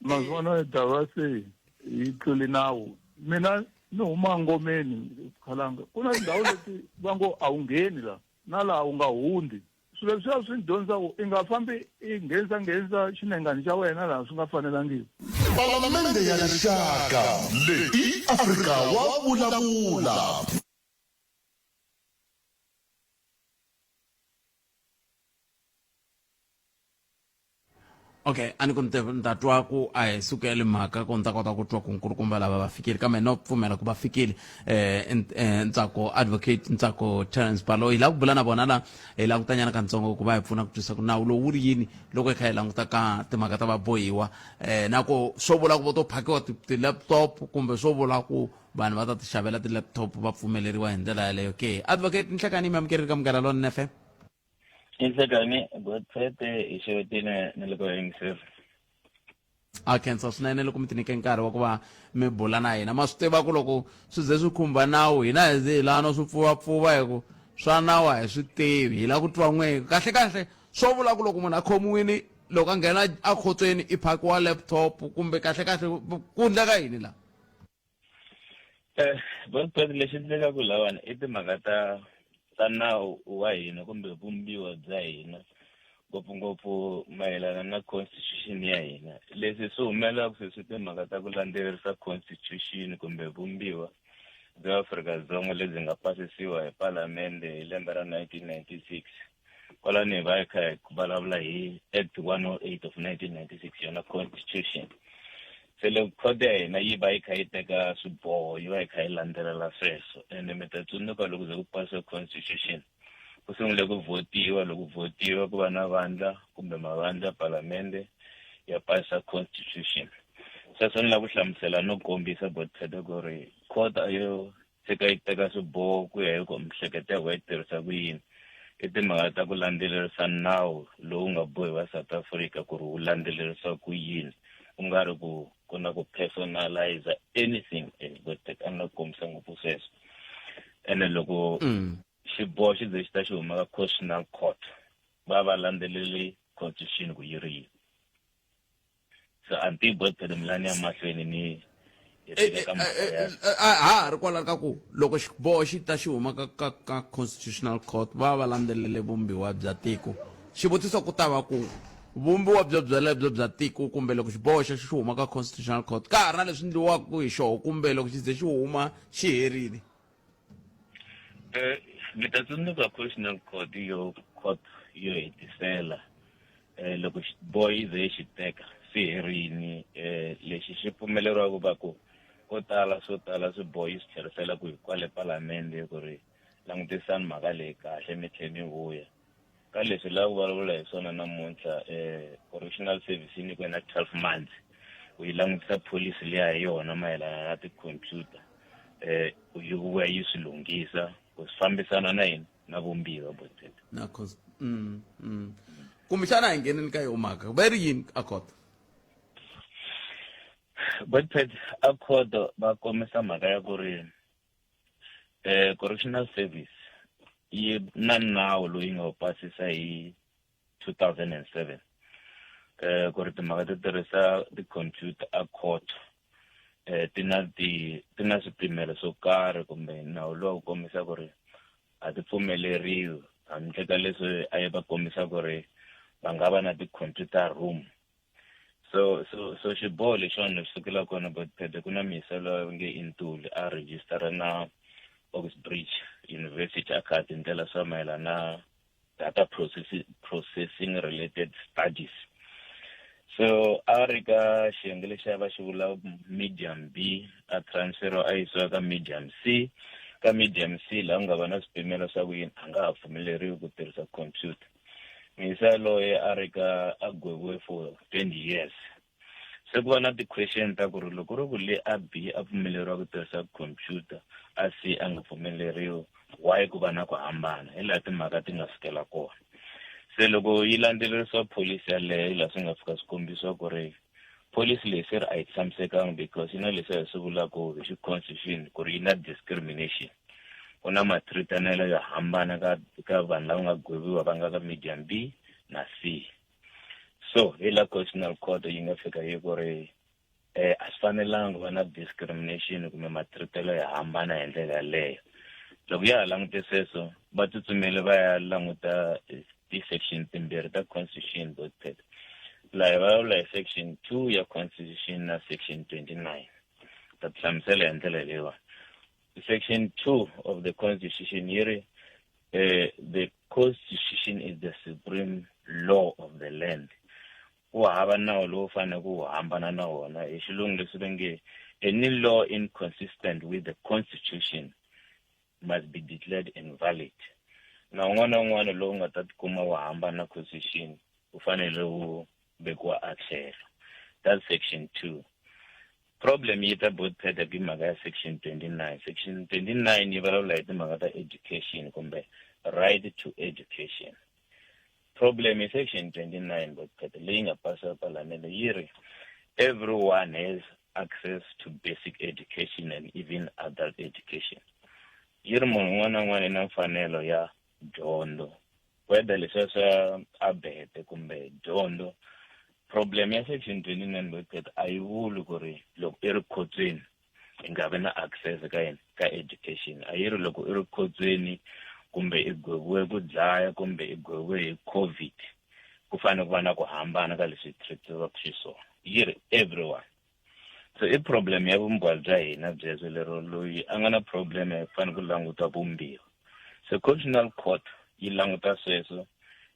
Ma swi vona ta va se yi tlule nawu. Mina ni huma ngomeni Khalanga. Ku na tindhawu leti va ngo a wu ngheni la, na laha u nga hundzi. Swilo leswiya swi ni dyondzisa ku i nga fambi i nghenisa nghenisa xinengani xa wena laha swi nga fanelangiki. Palamende ya Rixaka, leyi i Afrika wa vulavula. Okay, a ni ku ni ta twa ku a hi sukeli mhaka ku ni ta kota ku twa ku nkulukumba lava va fikile, kambe no pfumela ku va fikile. Ntsako Advocate Ntsako Terence Baloyi, hi lava ku bula na vona la hi langutanyana katsongo ku va hi pfuna ku twisisa ku nawu lowu wu ri yini loko hi kha hi languta ka timhaka ta vabohiwa, na ku swo vula ku vo to phakiwa ti-laptop kumbe swo vula ku vanhu va ta ti xavela ti-laptop va pfumeleriwa hi ndlela yaleyo ke. Advocate Nhlekani, mi amukerile ka Munghana Lonene FM. I nhlekani Godfrey hi xewetile na le ka vayingiseri. A khensa swinene loko mi tinike nkarhi wa ku va mi bula na hina. Ma swi tiva ku loko swi ze swi khumba nawu hina hi ze hi lava no swi pfuvapfuva hi ku Swa nawu a hi swi tivi, hi lava ku twa n'we. Kahle kahle swo vula ku loko munhu a khomiwile loko a nghena ekhotsweni i phakiwa laptop kumbe kahle kahle ku endleka yini la? Eh, Botpet lexi endlekaka lawani i timhaka ta ta nawu wa hina kumbe vumbiwa bya hina ngopfungopfu mayelana na constitution ya hina leswi swi humelelaka sweswi timhaka ta ku landzelerisa constitution kumbe vumbiwa bya Afrika-Dzonga lebyi nga pasisiwa hi palamende hi lembe ra 1996 kwalani hi va hi kha hi vulavula hi act 108 of 1996 yona constitution se loko khoto ya hina yi va yi kha yi teka swiboho yi va yi kha yi landzelela sweswo ende mi ta tsundzuka loko ze ku pasiwa constitution ku sungule ku vhotiwa loko vhotiwa ku va na vandla kumbe mavandla palamende ya pasisa constitution sweswo ni lava ku hlamusela no kombisa botphete ku ri court a yo tshika yi teka swiboho ku ya hi ku mihleketo ya yi tirhisa ku yini i timhaka ta ku landzelerisa nawu lowu nga bohiwa South Africa ku ri wu landzelerisa ku yini ku nga ri ku ku na ku personalize anything botphete a ni la ku kombisa ngopfu sweswo ene loko xiboho xi ze xi ta xi huma ka constitutional court va va landzeleli constitution ku yi ri yini so a ni tivi botphele milani ya mahlweni ni ha ha ri kwala ka ku loko xiboho xi ta xi huma ka ka ka constitutional court va va landzelele vumbiwa bya tiko xivutiso ku ta va ku vumbiwa byo byelebyo bya tiko kumbe loko xiboho xexo xi huma ka constitutional court ka ha ri na leswi ndliwaka hi xoho kumbe loko xi ze xi huma xi herile Eh, mi ta tsundzuka constitutional court yo court yo hetisela eh loko xiboho yi ze yi xi teka swi herini eh lexi xi pfumeleriwa ku va ku ko tala swo tala swiboho yi swi tlherisela ku hi kwale palamende ku ri langutisani mhaka leyi kahle mi tlhe mi vuya ka leswi lava ku vulavula hi swona namuntlha eh correctional service yi nyikiwe na 12 months ku yi langutisa pholisi liya hi yona mayelana na tikhompyuta eh yi vuya yi swi lunghisa ku swi fambisana na yini na vumbiwa botete na cause kumbexana hi ngheneni ka yo mhaka va ri yini a court botpet a court va kombisa mhaka ya ku ri eh correctional service yi na nawu loyi nga wu pasisa hi 2007 eh ku ri timhaka to tirhisa ti-computer a court eh ti na ti ti na swipimelo swo karhi kumbe nawu lowu wu kombisa ku ri a ti pfumeleriwi handle ka leswi a yi va kombisa ku ri va nga va na ti-computer room so so so xiboho lexiwani lexi sukela kona but phede ku na misa loyi nge i Ntuli a register na Oxbridge University a kha a tindlela swa mayelana na data processing, processing related studies so a ri ka xiyenge lexi a va xi vula medium b a transferiwa a yisiwa ka medium c ka medium c laha ku nga va na swipimelo swa ku yini a nga ha pfumeleriwi ku tirhisa computer muyisa yaloye a ri ka a gweviwe for 20 years se ku va na ti-question ta ku ri loko ri ku le a b a pfumeleriwa ku tirhisa computer a c a nga pfumeleriwi why ku va na ku hambana hi laha timhaka ti nga sukela kona se loko yi landzelerisiwa pholisi yaleyo hi laha swi nga fika swi kombisiwa ku ri pholisi leyi se ri a yi tshamisekanga because yi na leswi hi swi vulaka hi xi-constitution ku ri yi na discrimination ku na mathiritanelo yo hambana ka ka vanhu lava nga gweviwa va nga ka medium B na C so hi la constitutional court yi nga fika yi ku ri eh a swi fanelanga ku va na discrimination kumbe mathiritelo yo hambana hi ndlela yaleyo loko ya ha langute sweswo va tsutsumele va ya languta ti-section timbirhi ta constitution botpet laha hi vulavula hi section 2 ya constitution na section 29 ta ti hlamusela hi ndlela leyiwani Section 2 of the Constitution yi ri the Constitution is the supreme law of the land. Ku hava nawu lowu faneleke wu hambana na wona. Hi xilungu leswi va nge any law inconsistent with the Constitution must be declared invalid. Nawu wun'wana na wun'wana lowu nga ta tikuma wu hambana na Constitution wu fanele wu vekiwa a tlhelo. That's section 2. Problem yi ta both pheta hi mhaka ya section 29. Section 29 yi vulavula hi timhaka ta education kumbe right to education. Problem hi section 29 both pheta leyi nga pasiwa palamende yi ri everyone has access to basic education and even adult education. Yi ri munhu un'wana na un'wana i na mfanelo ya dyondzo whether leswiya swa abete kumbe dyondzo. Problem ya section 29 Botpet a yi vuli ku ri loko i ri khotsweni i nga vi na access ka yini ka education. A yi ri loko i ri khotsweni kumbe i gweviwe ku dlaya kumbe i gweviwe hi COVID ku fanele ku va na ku hambana ka leswi hi treatiwaka xiswona. Yi ri everyone. So i problem ya vumbiwa bya hina byebyo lero loyi a nga na problem ku fanele ku languta vumbiwa. Se constitutional court yi languta sweswo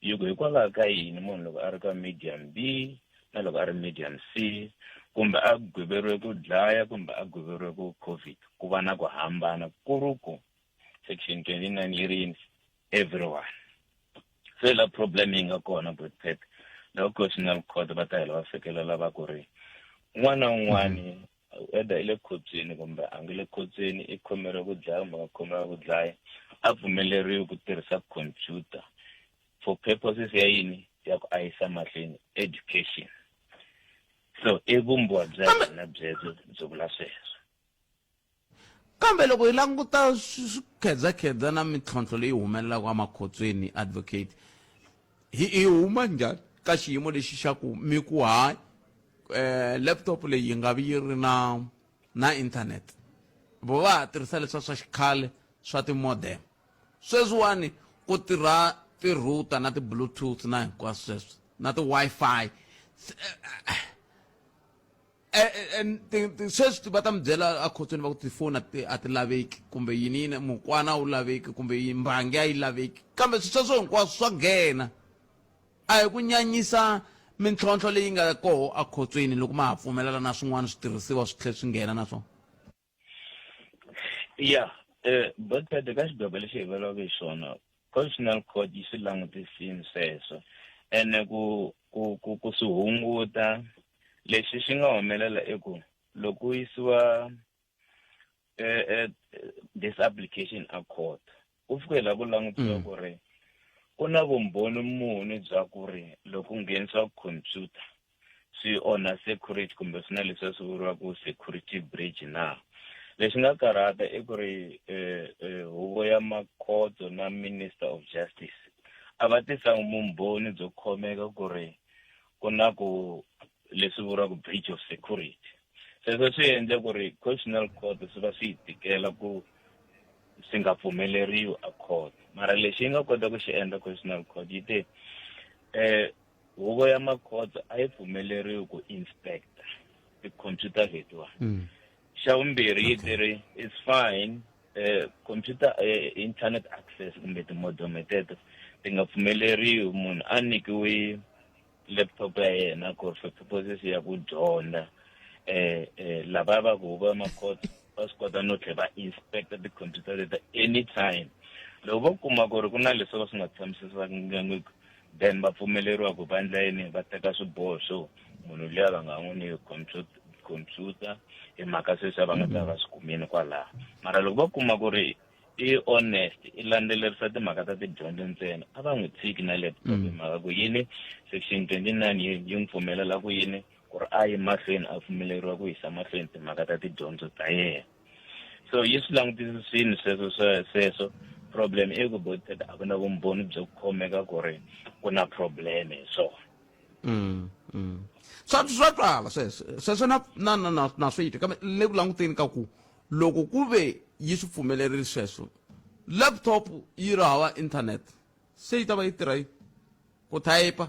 yi ku hikwalaho ka yini munhu loko a ri ka medium B na loko a ri medium C kumbe a gweveriwe ku dlaya kumbe a gweveriwe ku COVID ku va na ku hambana ku ri ku section 29 yi ri yini everyone. Se la problem yi nga kona Botpet loko constitutional court va ta hela va fikelela va ku ri un'wana na un'wana whether i le khotsweni kumbe a nge le khotsweni i khomeriwe ku dlaya kumbe nga khomeriwa ku dlaya a pfumeleriwi ku tirhisa computer for purposes ya yini ya ku a yisa mahlweni education. So i vumbiwa bya hina byebyo byi vula sweswo. Kambe loko hi languta swikhedzakhedza na mintlhontlho leyi humelelaka emakhotsweni advocate hi hi huma njhani ka xiyimo lexi xa ku mi ku hayi laptop leyi yi nga vi yi ri na na internet vo va ha tirhisa leswiya swa xikhale swa ti-modem sweswiwani ku tirha ti-router na ti-bluetooth na hinkwaswo sweswo na ti-wi-fi sweswi va ta mi byela ekhotsweni va ku tifoni a ti laveki kumbe yini yini mukwana a wu laveki kumbe mbangi a yi laveki kambe swilo sweswo hinkwaswo swa nghena a hi ku nyanyisa mintlhontlho leyi nga koho ekhotsweni loko ma ha pfumelela na swin'wana switirhisiwa swi tlhela swi nghena na swona. Ya Botpet ka xigwevo lexi hi vulavulaka hi xona constitutional court yi swi langutisini sweswo ene ku ku ku ku swi hunguta lexi xi nga humelela i ku loko ku yisiwa this application a court ku fike la ku langutiwa ku ri ku na vumbhoni muni bya ku ri loko ku nghenisiwa computer swi onha security kumbe swi na leswi swi vuriwaka security breach na. Lexi nga karhata i ku ri huvo ya makhotso na Minister of Justice a va tisanga vumbhoni byo khomeka ku ri ku na ku leswi vuriwaka breach of security. Sweswo swi endle ku ri Constitutional Court swi va swi yi tikela ku swi nga pfumeleriwi a court. Mara lexi yi nga kota ku xi endla Constitutional Court yi te huvo ya makhotso a yi pfumeleriwi ku inspector ti-computer letiwani. Xa vumbirhi yi ti ri it's fine computer internet access kumbe ti-modem teto ti nga pfumeleriwi munhu a nyikiwi laptop ya yena ku ri for purposes ya ku dyondza lava va ku huvo ya makhotso va swi kota no tlhela va inspector ti-computer leti anytime loko vo kuma ku ri ku na leswi va swi nga tshamisekangiki then va pfumeleriwa ku va endla yini va teka swiboho swo munhu luya va nga n'wi nyiki computer hi mhaka sweswi va nga ta va swi kumile kwalaho. Mara loko va kuma ku ri i honest i landzelerisa timhaka ta tidyondzo ntsena a va n'wi tshiki na laptop hi mhaka ku yini section 29 yi yi n'wi pfumelela ku yini ku ri a yi mahlweni a pfumeleriwa ku yisa mahlweni timhaka ta tidyondzo ta yena. So yi swi langutisisini sweswo sweswo problem i ku Botpet a ku na vumbhoni byo khomeka ku ri ku na problem hi swona. Swa swa twala sweswo sweswo na na na na na swi twa kambe le ku languteni ka ku loko ku ve yi swi pfumelerile sweswo laptop yi ri hava internet se yi ta va yi tirha yini ku type?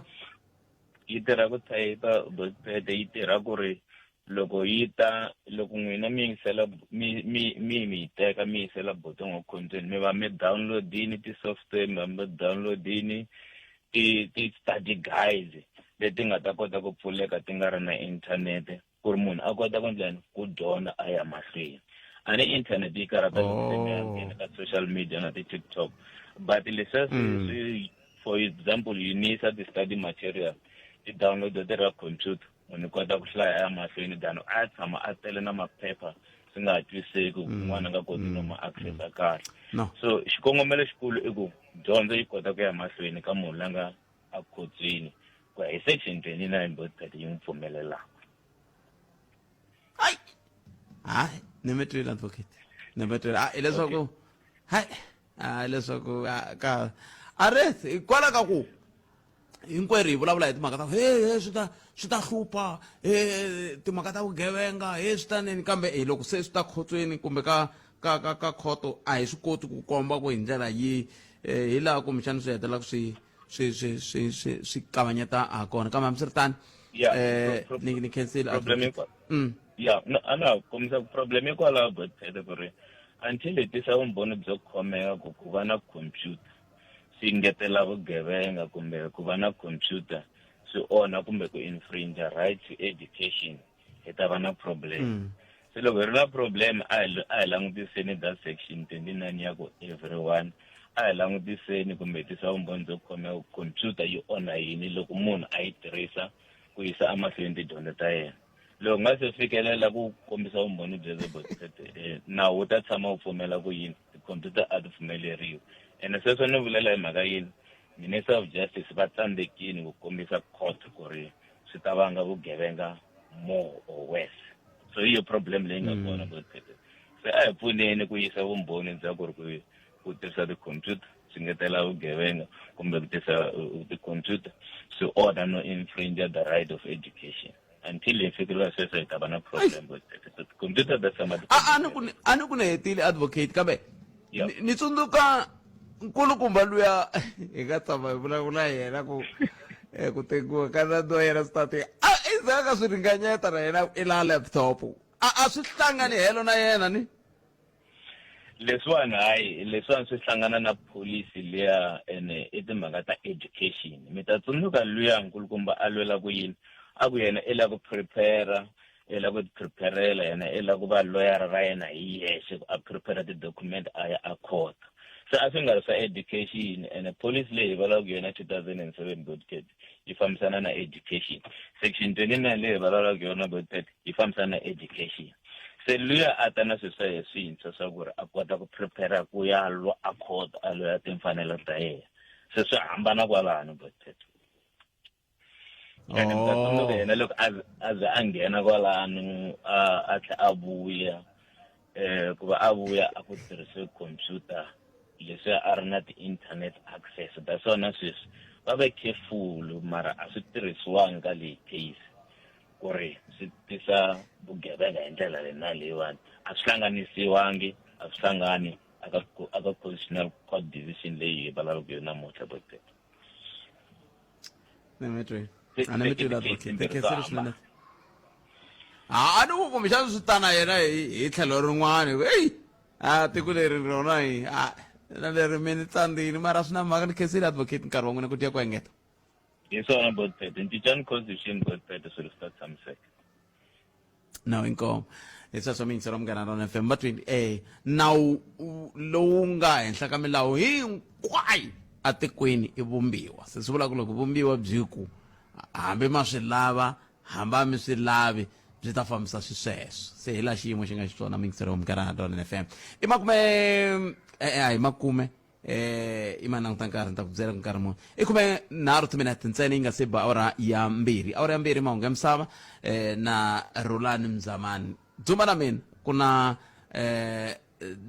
Yi tirha ku type Botpet yi tirha ku ri loko yi ta loko n'wina mi yingisela mi mi mi mi yi teka mi yisela botong wa content mi va mi download-ini ti-software mi va mi download-ini ti ti-study guides leti nga ta kota ku pfuleka ti nga ri na inthanete ku ri munhu a kota ku ndlani ku dyondza a ya mahlweni. A ni internet yi karhata loko se mi ya nghena ka social media na ti-TikTok but leswiya swi swi for example yi nisa ti-study material ti download ti ri ka computer munhu kota ku hlaya a ya mahlweni than a tshama a tele na maphepha swi nga ha twisiseki ku un'wana a nga koti no ma access-a kahle. So xikongomelo xikulu i ku dyondzo yi kota ku ya mahlweni ka munhu la nga ekhotsweni ku ya hi section 29 Botpet yi n'wi pfumelelaka. Hayi, hayi, ni mi twile advocate, ni mi twile. Hileswaku. Hayi, a leswaku ka a ri hikwalaho ka ku hinkwerhu hi vulavula hi timhaka ta ku he he swi ta swi ta hlupha he timhaka ta vugevenga he swi ta nini kambe hi loko se swi ta khotsweni kumbe ka ka ka ka khoto a hi swi koti ku komba ku hi ndlela yi eh, hi laha kumbexana swi hetelelaka swi swi swi swi swi swi kavanyeta ha kona kambe hambiswiritano Yeah, eh, pro- ni ni khensile problem advocate. Ya no, a na ha kombisa ku problem hikwalaho botete ku ri until hi tisa vumbhoni byo khomeka ku ku va na computer swi ngetela vugevenga kumbe ku va na computer swi onha kumbe ku infringe right to education hi ta va na problem. Se loko hi ri na problem a hi a hi langutiseni that section 29 ya ku everyone a hi langutiseni kumbe hi tisa vumbhoni byo khomeka ku computer yi onha yini loko munhu a yi tirhisa ku yisa emahlweni tidyondzo ta yena. Loko nga se fikelela ku kombisa vumbhoni byebyo botete nawu wu ta tshama wu pfumela ku yini tikhompyuta a ti pfumeleriwi. Ene sweswo ni vulela hi mhaka yini Minister of Justice va tsandzekile ku kombisa court ku ri swi ta vanga vugevenga more or worse. So hi yo problem leyi nga kona botete. Se a hi pfuneni ku yisa vumbhoni bya ku ri ku ku tirhisa tikhompyuta swi ngetela vugevenga kumbe ku tirhisa tikhompyuta swi onha no infringe the right of education. Until hi fikelela sweswo hi ta va na problem botete. So tikhompyuta ta tshama ti A ni ku ni a ni ku ni hetile advocate kambe Yeah. ni tsundzuka nkulukumba luya hi nga tshama hi vulavula hi yena ku eh, ku tekiwa ka nandzu wa yena swi ta tika a endzhaku ka swi ringanyeta na yena i la laptop a a swi hlangani helo na yena ni Leswiwani hayi leswiwani swi hlangana na policy liya ene i timhaka ta education. Mi ta tsundzuka luya nkulukumba a lwela ku yini a ku yena i lava ku prepare i lava ku ti prepare-ela yena i lava ku va lawyer ra yena hi yexe ku a prepare ti-document a ya a court. Se a swi nga ri swa education ene policy leyi hi vulavulaka yona 2007 Botket yi fambisana na education. Section 29 leyi hi vulavulaka yona Botket yi fambisana na education. Se luya a ta na swilo swa yena swintshwa swa ku ri a kota ku prepare ku ya lwa a court a lwela timfanelo ta yena. Se swi hambana kwalano Botket. Ene mi ta tsundzuka yena loko a a ze a nghena kwalano a a tlhe a vuya ku va a vuya a ku tirhise computer leswi a ri na ti-internet access ta swona sweswi va ve careful mara a swi tirhisiwangi ka leyi case ku ri swi tisa vugevenga hi ndlela leyi na leyiwani a swi hlanganisiwangi a swi hlangani aka aka constitutional court decision leyi hi vulavulaka yona namuntlha botete. Ni mi twi Se- a ni mi se twi i la ti-case advocate timbirhi to khensile swinene hambana. ha a ni ku kumbexana swi ta na yena hi hi tlhelo rin'wana hi ku eyi a tiko leri rona hi a na leri mi ni tsandzini mara swi na mhaka ni khensile advocate nkarhi wa n'wina ku dya ku engeta Hi swona Botpet, cincani constitution Botpet swilo swi ta tshamiseka. Nawu inkomo hi sweswo mi yingisela Munghana Lona FM va 28 nawu lowu nga henhla ka milawu hinkwayo atikweni i vumbiwa se swi vula ku loko vumbiwa byi ku hambi ma swi lava hambi a mi swi lavi byi ta fambisa swisweswo se hi laha xiyimo xi nga xiswona mi yingisela Munghana Lona FM i makume e-e a hi makume eh i ma languta nkarhi ni ta ku byela ku nkarhi muni i 13 timinete ntsena yi nga se ba awara ya mbirhi awara ya mbirhi mahungu ya misava eh na Rhulani Mzamani dzumba na mina ku na eh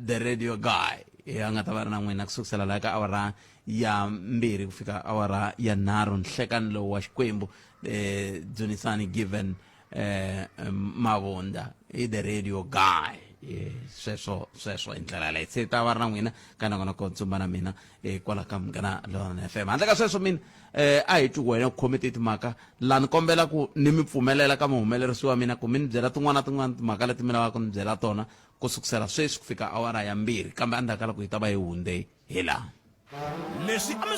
the radio guy ya nga ta va ri na n'wina ku sukusela laha ka awara ya mbirhi ku fika awara ya nharhu nhlekani lowu wa xikwembu eh dzunisani given eh Mavunda i the radio guy. Eh, sweswo sweswo hi ndlela yaleyo se ta va ri na n'wina ka nongonoko ntsumba na mina eh, kwala ka Munghana Lonene FM handle ka sweswo mina eh, a hi twi wena ku khome ti timhaka la ni kombela ku ni mi pfumelela ka muhumelerisi wa mina ku mi ni byela tin'wana na tin'wana timhaka leti mi lavaka ku ni byela tona ku sukusela sweswi ku fika awara ya mbirhi kambe endzhaku ka loko hi ta va hi hundze hi laha Leswi a mi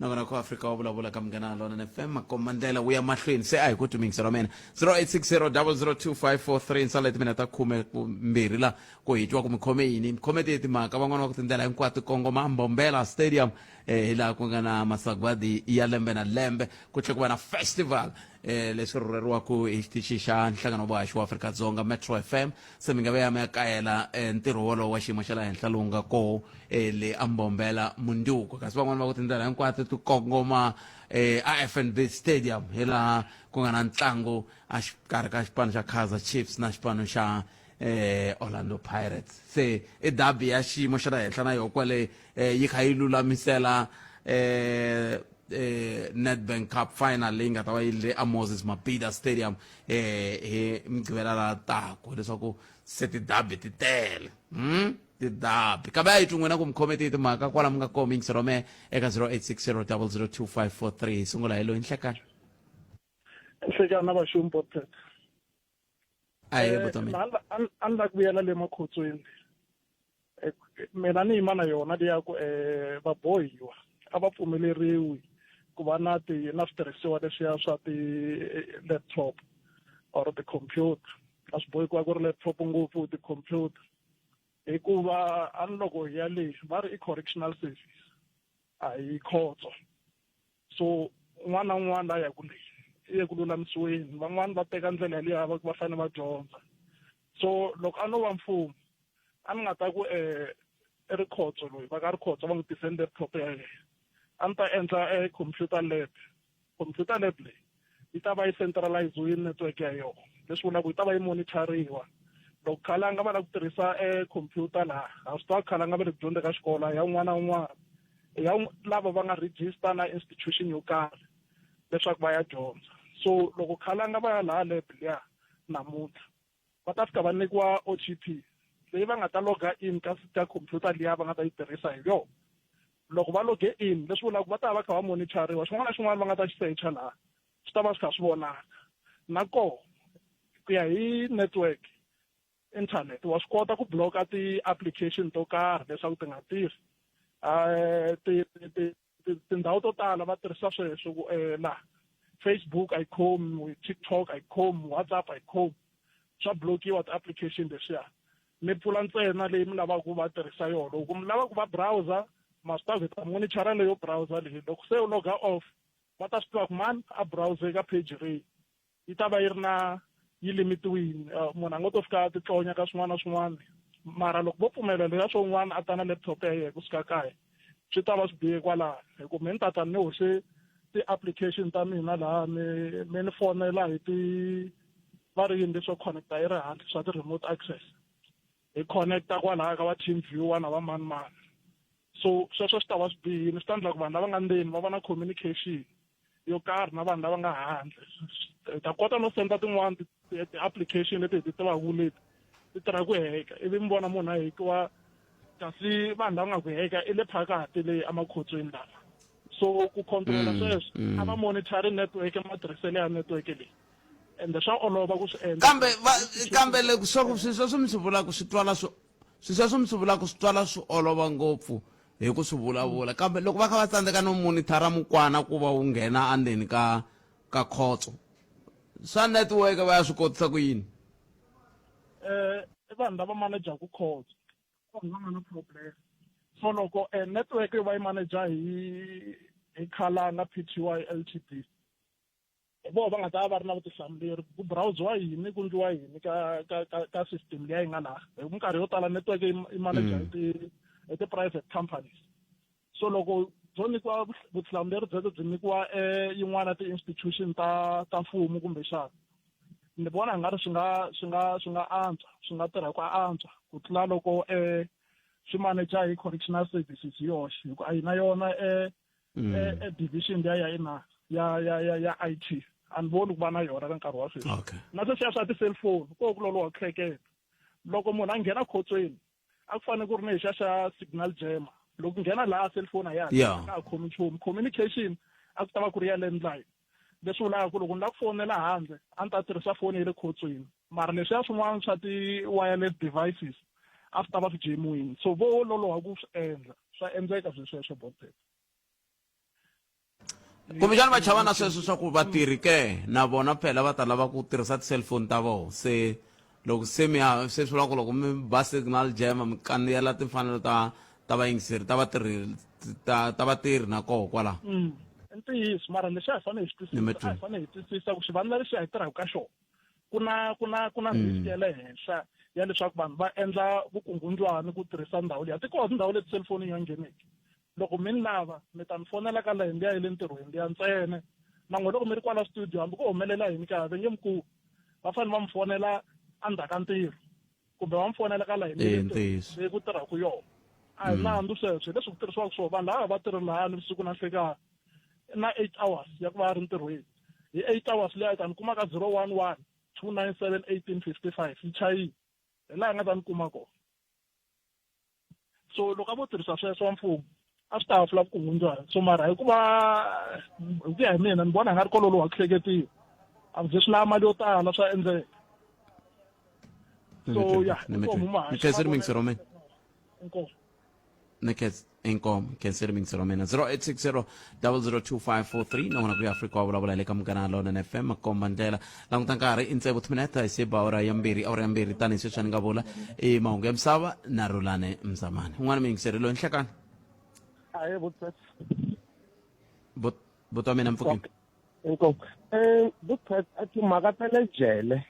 Nongonoko wa Afrika wa vulavula ka Munghana Lonene FM makomba ndlela wu ya mahlweni se a hi ku twi ra mina 0860002543 nsala timina ta khume ku mbirhi la ku hi twa ku mi khome yini mi khome tihi timhaka van'wana va ku tindlela hinkwato kongoma Mbombela Stadium eh, hi laha ku nga na masagwadi ya lembe na lembe ku tlhela ku va na festival eh, leswi rhurheriwaka hi xitichi xa nhlangano wa vuhaxi wa Afrika-Dzonga Metro FM se mi nga ve ya mi ya kayela eh, ntirho wolowo wa xiyimo xa le henhla lowu nga koho eh, le ambombela munduku kasi van'wana va ku tindlela hinkwato ti kongoma eh, a FNB Stadium hi laha ku nga na ntlangu a xikarhi ka xipano xa Kaizer Chiefs na xipano xa eh Orlando Pirates se i derby ya xiyimo xa le henhla na yona kwale eh, yi kha yi lulamisela eh eh Nedbank Cup final leyi nga ta va yi le a Moses Mabhida Stadium eh hi Mugqivela la taku leswaku se ti-derby ti tele Ti-derby kambe a yi twi n'wina ku mi khome tihi timhaka kwala mi nga koho mi yingisela mehe eka 0860 002543 hi sungula hi loyi nhlekani Nhlekani na vaxumi Botpet. Ahee vutomi. A ni la ku vuyela le makhotsweni. Mina ni yima na yona leya ku vabohiwa a va pfumeleriwi ku va na ti na switirhisiwa leswiya swa ti-laptop or ti-computer. A swi bohi ku va ku ri laptop ngopfu ti-computer hikuva a ni loko hi ya le va ri i correctional service a hi khotso. So un'wana na un'wana la yaku le i ye ku lulamisiweni van'wani va teka ndlela liya va ku va fanele va dyondza so loko a no va mfumo a ni nga ta ku um i rikhotso loyi va ka rikhotso va n'wi tiseni laptop ya yena a ni ta endla e computer lab computer lab leyi yi ta va yi centraliziwile network ya yona leswi vulaka yi ta va yi monitoriwa loko khalanga va lava ku tirhisa e computer laha ha swi tiva khalanga va le ku dyondza ka xikolo ya un'wana na un'wana ya lava va nga register na institution yo karhi leswaku va ya dyondza so loko khalanga va ya laha lab liya namuntlha va ta fika va nyikiwa OTP leyi va nga ta loga in ka ka computer liya va nga ta yi tirhisa hi yona loko va loge in leswi vulaka va ta va kha va monitoriwa xin'wana na xin'wana va nga ta xi secha laha swi ta va swi kha swi vonaka na koho ku ya hi network internet wa swi kota ku block-a ti-application to karhi leswaku ti nga tirhi ti ti tindhawu to tala va tirhisa sweswo ku laha Facebook a yi khomi TikTok a yi khomi WhatsApp a yi khomi swa blokiwa ti-application leswiya mi pfula ntsena leyi mi lavaka ku va tirhisa yona loko mi lava ku va browser ma swi tiva ku hi ta monitor leyo browser leyi loko se u loga off va ta swi tiva ku mani a browser ka page rihi yi ta va yi ri na yi limitiwini eh, munhu a ngo to fika a titlonya ka swin'wana na swin'wana mara loko vo pfumela leswiya swo un'wana a ta na laptop ya yena kusuka kaya swi ta va swi bihe kwalaho hi ku mi ni tata ni hoxe ti-application ta mina laha mi mi ni fonela hi ti va ri yini leswo connecta yi ri handle swa ti-remote access hi connecta kwalaya ka va team viewer na va mani mani so sweswo swi ta va swi bihile swi ta endla ku vanhu lava nga ndzeni va va na communication yo karhi na vanhu lava nga handle hi ta kota no senda tin'wana ti-application leti hi ti tivaka leti ti tirha ku heka ivi mi vona munhu a hekiwa kasi vanhu lava nga ku heka i le phakati leyi emakhotsweni lava so ku controla sweswo a va monitor network matirhiselo ya network leyi ende swa olova ku swi endla kambe kambe loko swa ku swilo sweswo mi swi vulaka swi twala swi swilo sweswo mi swi vulaka swi twala swi olova ngopfu hi ku swi vulavula kambe loko va kha va tsandzeka no monitara mukwana ku va wu nghena endzeni ka ka khotso swa network va ya swi kotisa ku yini eh i vanhu lava manajaku khotso vanhu va nga na problem so loko eh, network yo va yi manager hi hi khalanga Pty Ltd hi vona va nga ta va ri na vutihlamuleri ku browsiwa yini ku ndliwa yini ka ka ka ka system leyi yi nga laha hi minkarhi yo tala network yi manager hi ti hi ti-private companies so loko byo nyikiwa vutihlamuleri byebyo byi nyikiwa yin'wana ti-institution ta ta mfumo kumbexana ni vona nga ri swi nga swi nga swi nga antswa swi nga tirha ku antswa ku tlula loko swi manager hi correctional services hi yoxe hi ku a yi na yona e division liya ya ina ya ya ya ya IT a ni voni ku va na yona ka nkarhi wa sweswi okay. na sweswiya swa ti-cellphone ko ku loloha ku hleketa loko munhu a nghena khotsweni a ku fanele ku ri na lexiya xa signal jammer loko nghena laha cellphone a ya yeah. ka ha khomi nchumu communication a ku ta va ku ri ya landline leswi vulaka ku loko ni lava ku fonela handle a ni ta tirhisa foni ya le khotsweni mara leswiya swin'wana swa ti-wireless devices a swi ta va swi jemiwini so vo loloha ku swi endla swa endleka swi sweswo botset kumbexana va chava na sweswo swa ku vatirhi ke na vona phela va ta lava ku tirhisa ti-cellphone ta vona se loko se mi ya se swi vula ku loko mi ba signal jam mi kandziyela timfanelo ta ta vayingiseri ta vatirhi ta ta vatirhi na koho kwalaho i ntiyiso mara lexi a hi fanele hi xi twisisa a hi fanele hi twisisa ku xivandla lexi a hi tirhaka ka xona ku na ku na ku na risk ya le henhla ya leswaku vanhu va endla vukungundzwani ku tirhisa ndhawu liya ti kona tindhawu leti cellphone yi nga ngheneki loko mi ni lava mi ta ni fonela ka layeni liya ya le ntirhweni liya ntsena na n'we loko mi ri kwala studio hambi ko humelela yini ka ve nge mi ku va fanele va mi fonela endzhaku ka ntirho Kumbe va mi fonela ka layini Eh, leyi ntiyiso. leyi ku tirhaka yona. A hi nandzu sweswo, hi leswi ku tirhisiwaka swona. Vanhu lava va tirhi lahaya nivusiku na nhlikani na 8 hours ya ku va a ri ntirhweni. Hi 8 hours leyi a ta ni kuma ka 011 297 1855 yi chayile. Hi laha a nga ta ni kuma kona. So loko a vo tirhisa sweswo wa mfumo a swi ta hafula vukungundzwana. So mara hikuva hi ku ya hi mina ni vona hi nga ri kololo wa ku hleketiwa. A ku ze swi lava mali yo tala swa endleka. So ya, inkomu muhaxi. Ni khensile muyingiseri wa mina. Inkomu. Ni khensa inkomu khensile muyingiseri wa mina 0860 002543 na wona ku ya Afrika wa vulavula hi le ka Munghana Lonene FM makomba ndlela languta nkarhi i tsevu timinete hi siba awara ya mbirhi awara ya mbirhi tanihi sweswi a ni nga vula i mahungu ya misava na Rhulani Mzamani un'wana muyingiseri loyi nhlekani Ahee, Butpet. Buti wa mina mpfukini. Inkomu. Butpet, a timhaka ta le jele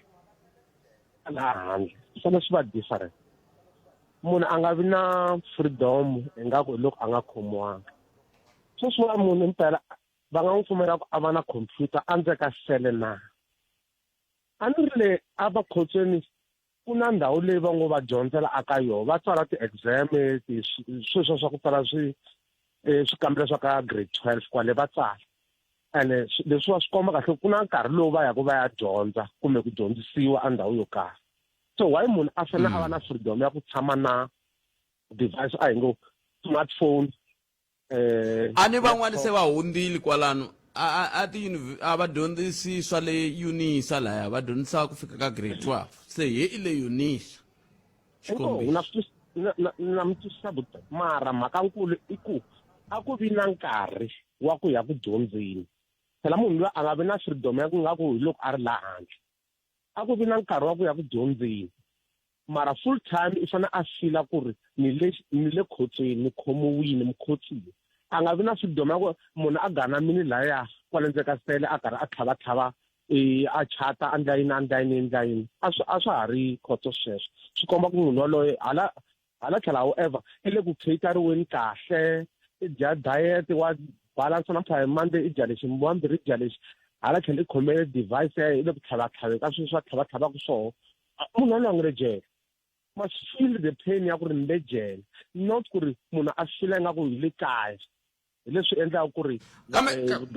laha handle swi fanele swi va different. Munhu a nga vi na freedom ingaku hi loko a nga khomiwanga. Sweswiwa munhu impela va nga n'wi pfumela ku a va na computer a ndzeni ka sele na? A ni ri le a va khotsweni ku na ndhawu leyi va ngo va dyondzela aka yona, va tsala ti-exam, sweswiya swa ku tsala swikambelo swa ka grade 12 kwale va tsala. Ene leswiwa swi komba kahle ku na nkarhi lowu va yaka va ya dyondza kumbe ku dyondzisiwa a ndhawu yo karhi. So why munhu a fanele a va na freedom ya ku tshama na device, a hi ngo smartphone, A ni van'wani se va hundzile kwalano a ti a va dyondzisi swa le Unisa laya va dyondzisa ku fika ka grade 12 se he i le Unisa. Inkomu, na swi na na na mi twisisa buti, mara mhaka nkulu i ku a ku vi na nkarhi wa ku ya ku dyondzeni. Phela munhu luya a nga vi na freedom ya ku nga ku hi loko a ri laha handle. A ku vi na nkarhi wa ku ya ku dyondzeni. Mara full time i fanele a fila ku ri ni le ni le khotsweni, ni khomiwile, mukhotsiwa. A nga vi na freedom ya ku munhu a ganamile lahaya kwale ndzeni ka sele a karhi a tlhava-tlhava a chata a ndla yini a ndla yini endla yini. A swi a swa ha ri khotso sweswo. Swi komba ku munhu yaloye hala hala tlhelo however i le ku cateriweni kahle, i dya diet wa balance namuntlha hi Monday i dya lexi, wambirhi i dya lexi. Hala tlhelo i khome device ya yena i le ku tlhava-tlhaveni ka swilo swa tlhava-tlhavaka swoho. Munhu yaloye a nga le jele. Must feel the pain ya ku ri ni le jele, not ku ri munhu a fila ingaku hi le kaya. Hi leswi endlaka ku ri Kambe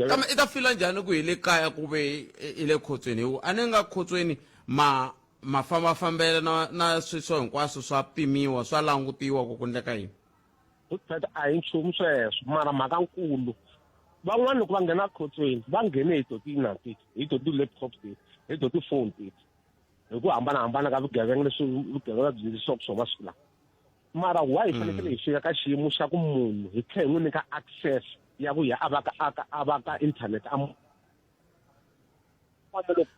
kambe i ta fila njhani ku hi le kaya ku ve i le khotsweni? Hi ku a ni nga khotsweni ma mafambafambelo na na sweswo hinkwaswo swa pimiwa, swa langutiwa ku ku endleka yini. Butpet a hi nchumu sweswo, mara mhaka nkulu van'wana loko va nghena khotsweni va nghene hi to ti-na teti, hi to ti-laptop teti, hi to ti-phone teti, hi ku hambanahambana ka vugevenga leswi vugevenga byi endlisiwaka swona masiku lawa. Mara why hi fanekele hi fika ka xiyimo xa ku munhu hi tlhela hi n'wi nyika access ya ku ya a va ka a ka a va ka internet a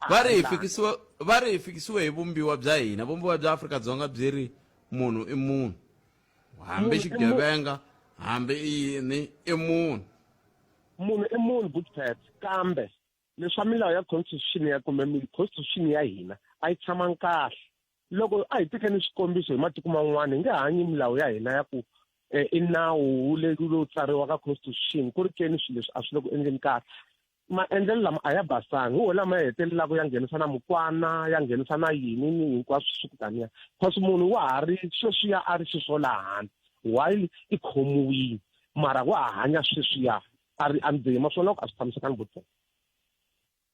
Va ri hi fikisiwe va ri hi fikisiwe hi vumbiwa bya hina, vumbiwa bya Afrika-Dzonga byi ri munhu i munhu, hambi xigevenga hambi i yini i munhu. Munhu i munhu Butpet, kambe leswa milawu ya constitution ya kumbe constitution ya hina a yi tshamangi kahle. Loko a hi tekeni xikombiso hi matiko man'wana, hi nge hanyi milawu ya hina ya ku i nawu wu le lowu tsariwa ka constitution ku ri keni swilo leswi a swi le ku endleni kahle. Maendlelo lama a ya basanga, hi wo lama ya hetelelaka ya nghenisa na mukwana, ya nghenisa na yini ni hinkwaswo swi ku taniya, cause munhu wa ha ri sweswiya a ri xiswo laha handle while i khomiwile, mara wa ha hanya sweswiya a ri endzeni. Ma swi vona ku a swi tshamisekanga buti.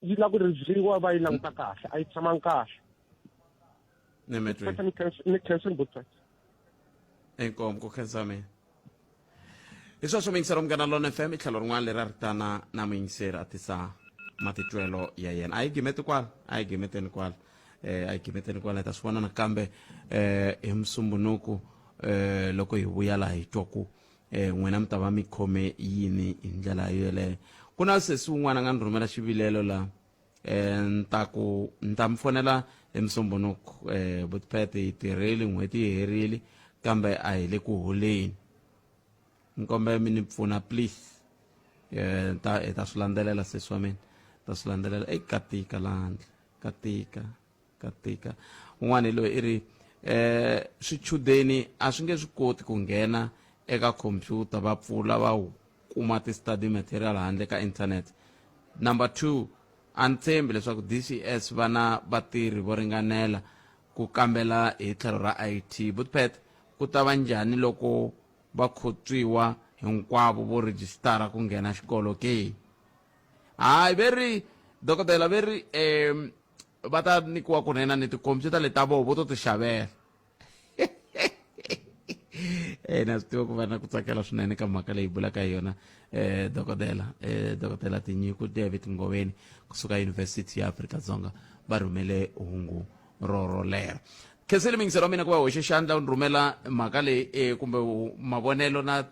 Yi lava ku review-iwa va yi languta kahle, a yi tshamangi kahle. Ni mi twile. Ni khensa ni buti. Inkomu ku khensa mina. Hi sweswo muyingiseri wa Munghana Lona FM i tlhelo rin'wana leri a ri tana na muyingiseri a tisa matitwelo ya yena. A yi gimeti kwala, a yi gimeteni kwala. A yi gimeteni kwala hi ta swi vona nakambe hi Musumbunuku loko hi vuya laha hi twa ku n'wina mi ta va mi khome yini hi ndlela yoleyo. Ku na sesi wun'wana a nga ni rhumela xivilelo la ni ta ku ni ta mi fonela hi Musumbunuku Butpet hi tirhile n'hweti yi herile kambe a hi le ku holeni. Ni kombela mi ni pfuna please. Ta hi ta swi landzelela sesi wa mina, ta swi landzelela. Ey ka tika la handle, ka tika, ka tika. Un'wana hi loyi i ri swichudeni a swi nge swi koti ku nghena eka computer va pfula va kuma ti-study material handle ka internet. Number 2, a ni tshembi leswaku DCS va na vatirhi vo ringanela ku kambela hi tlhelo ra IT. Butpet, ku ta va njhani loko vakhotswiwa hinkwavo vo rhijisitara ku nghena xikolo ke? Hayi ve ri dokodela ve ri um va ta nyikiwa kunene ni tikhompyuta leti ta voho vo to ti xavela. Eh na swi tiva ku va na ku tsakela swinene ka mhaka leyi bulaka hi yona eh dokodela eh dokodela Tinyiko David Ngoveni kusuka University ya Afrika-Dzonga va rhumele hungu rorolero. Khensile mingiselo wa mina ku va hoxe xandla u ni rhumela mhaka leyi eh, kumbe mavonelo na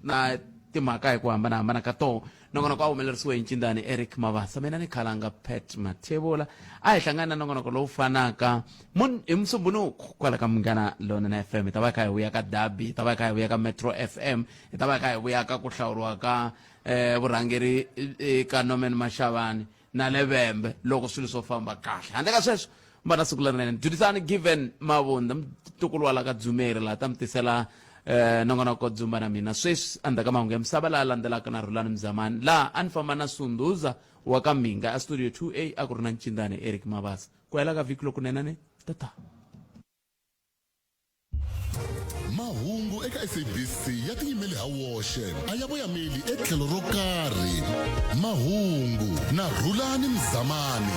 na timhaka hi ku hambanahambana ka toho. Nongonoko a humelerisiwe hi ncindani Eric Mavasa, mina ni khalanga Pat Mathebula. A hi hlangana na nongonoko lowu fanaka mun hi Musumbhunuku kwala ka Munghana Lonene FM. Hi ta va hi kha hi vuya ka Derby, hi ta va hi kha hi vuya ka Metro FM, hi ta va hi kha hi vuya ka ku hlawuriwa ka eh, vurhangeri eh, ka Norman Mashavani na le Vhembe loko swilo swo famba kahle. Handle ka sweswo, mi va na siku lerinene. Dyondzisani Given Mavunda, mutukulu wa la ka Dzumeri laha ta mi tisela eh, nongonoko Dzumba na mina sweswi endzhaku ka mahungu ya misava laha landzelaka na Rhulani Mzamani laha a ni famba na Sunduza wa ka Mhinga a studio 2A a ku ri na Ncindani Eric Mabasa. Ku hela ka vhiki lokunene ne tata. Mahungu eka SABC ya tiyimele ha woxe, a ya voyameli etlhelo ro karhi. Mahungu na Rhulani Mzamani.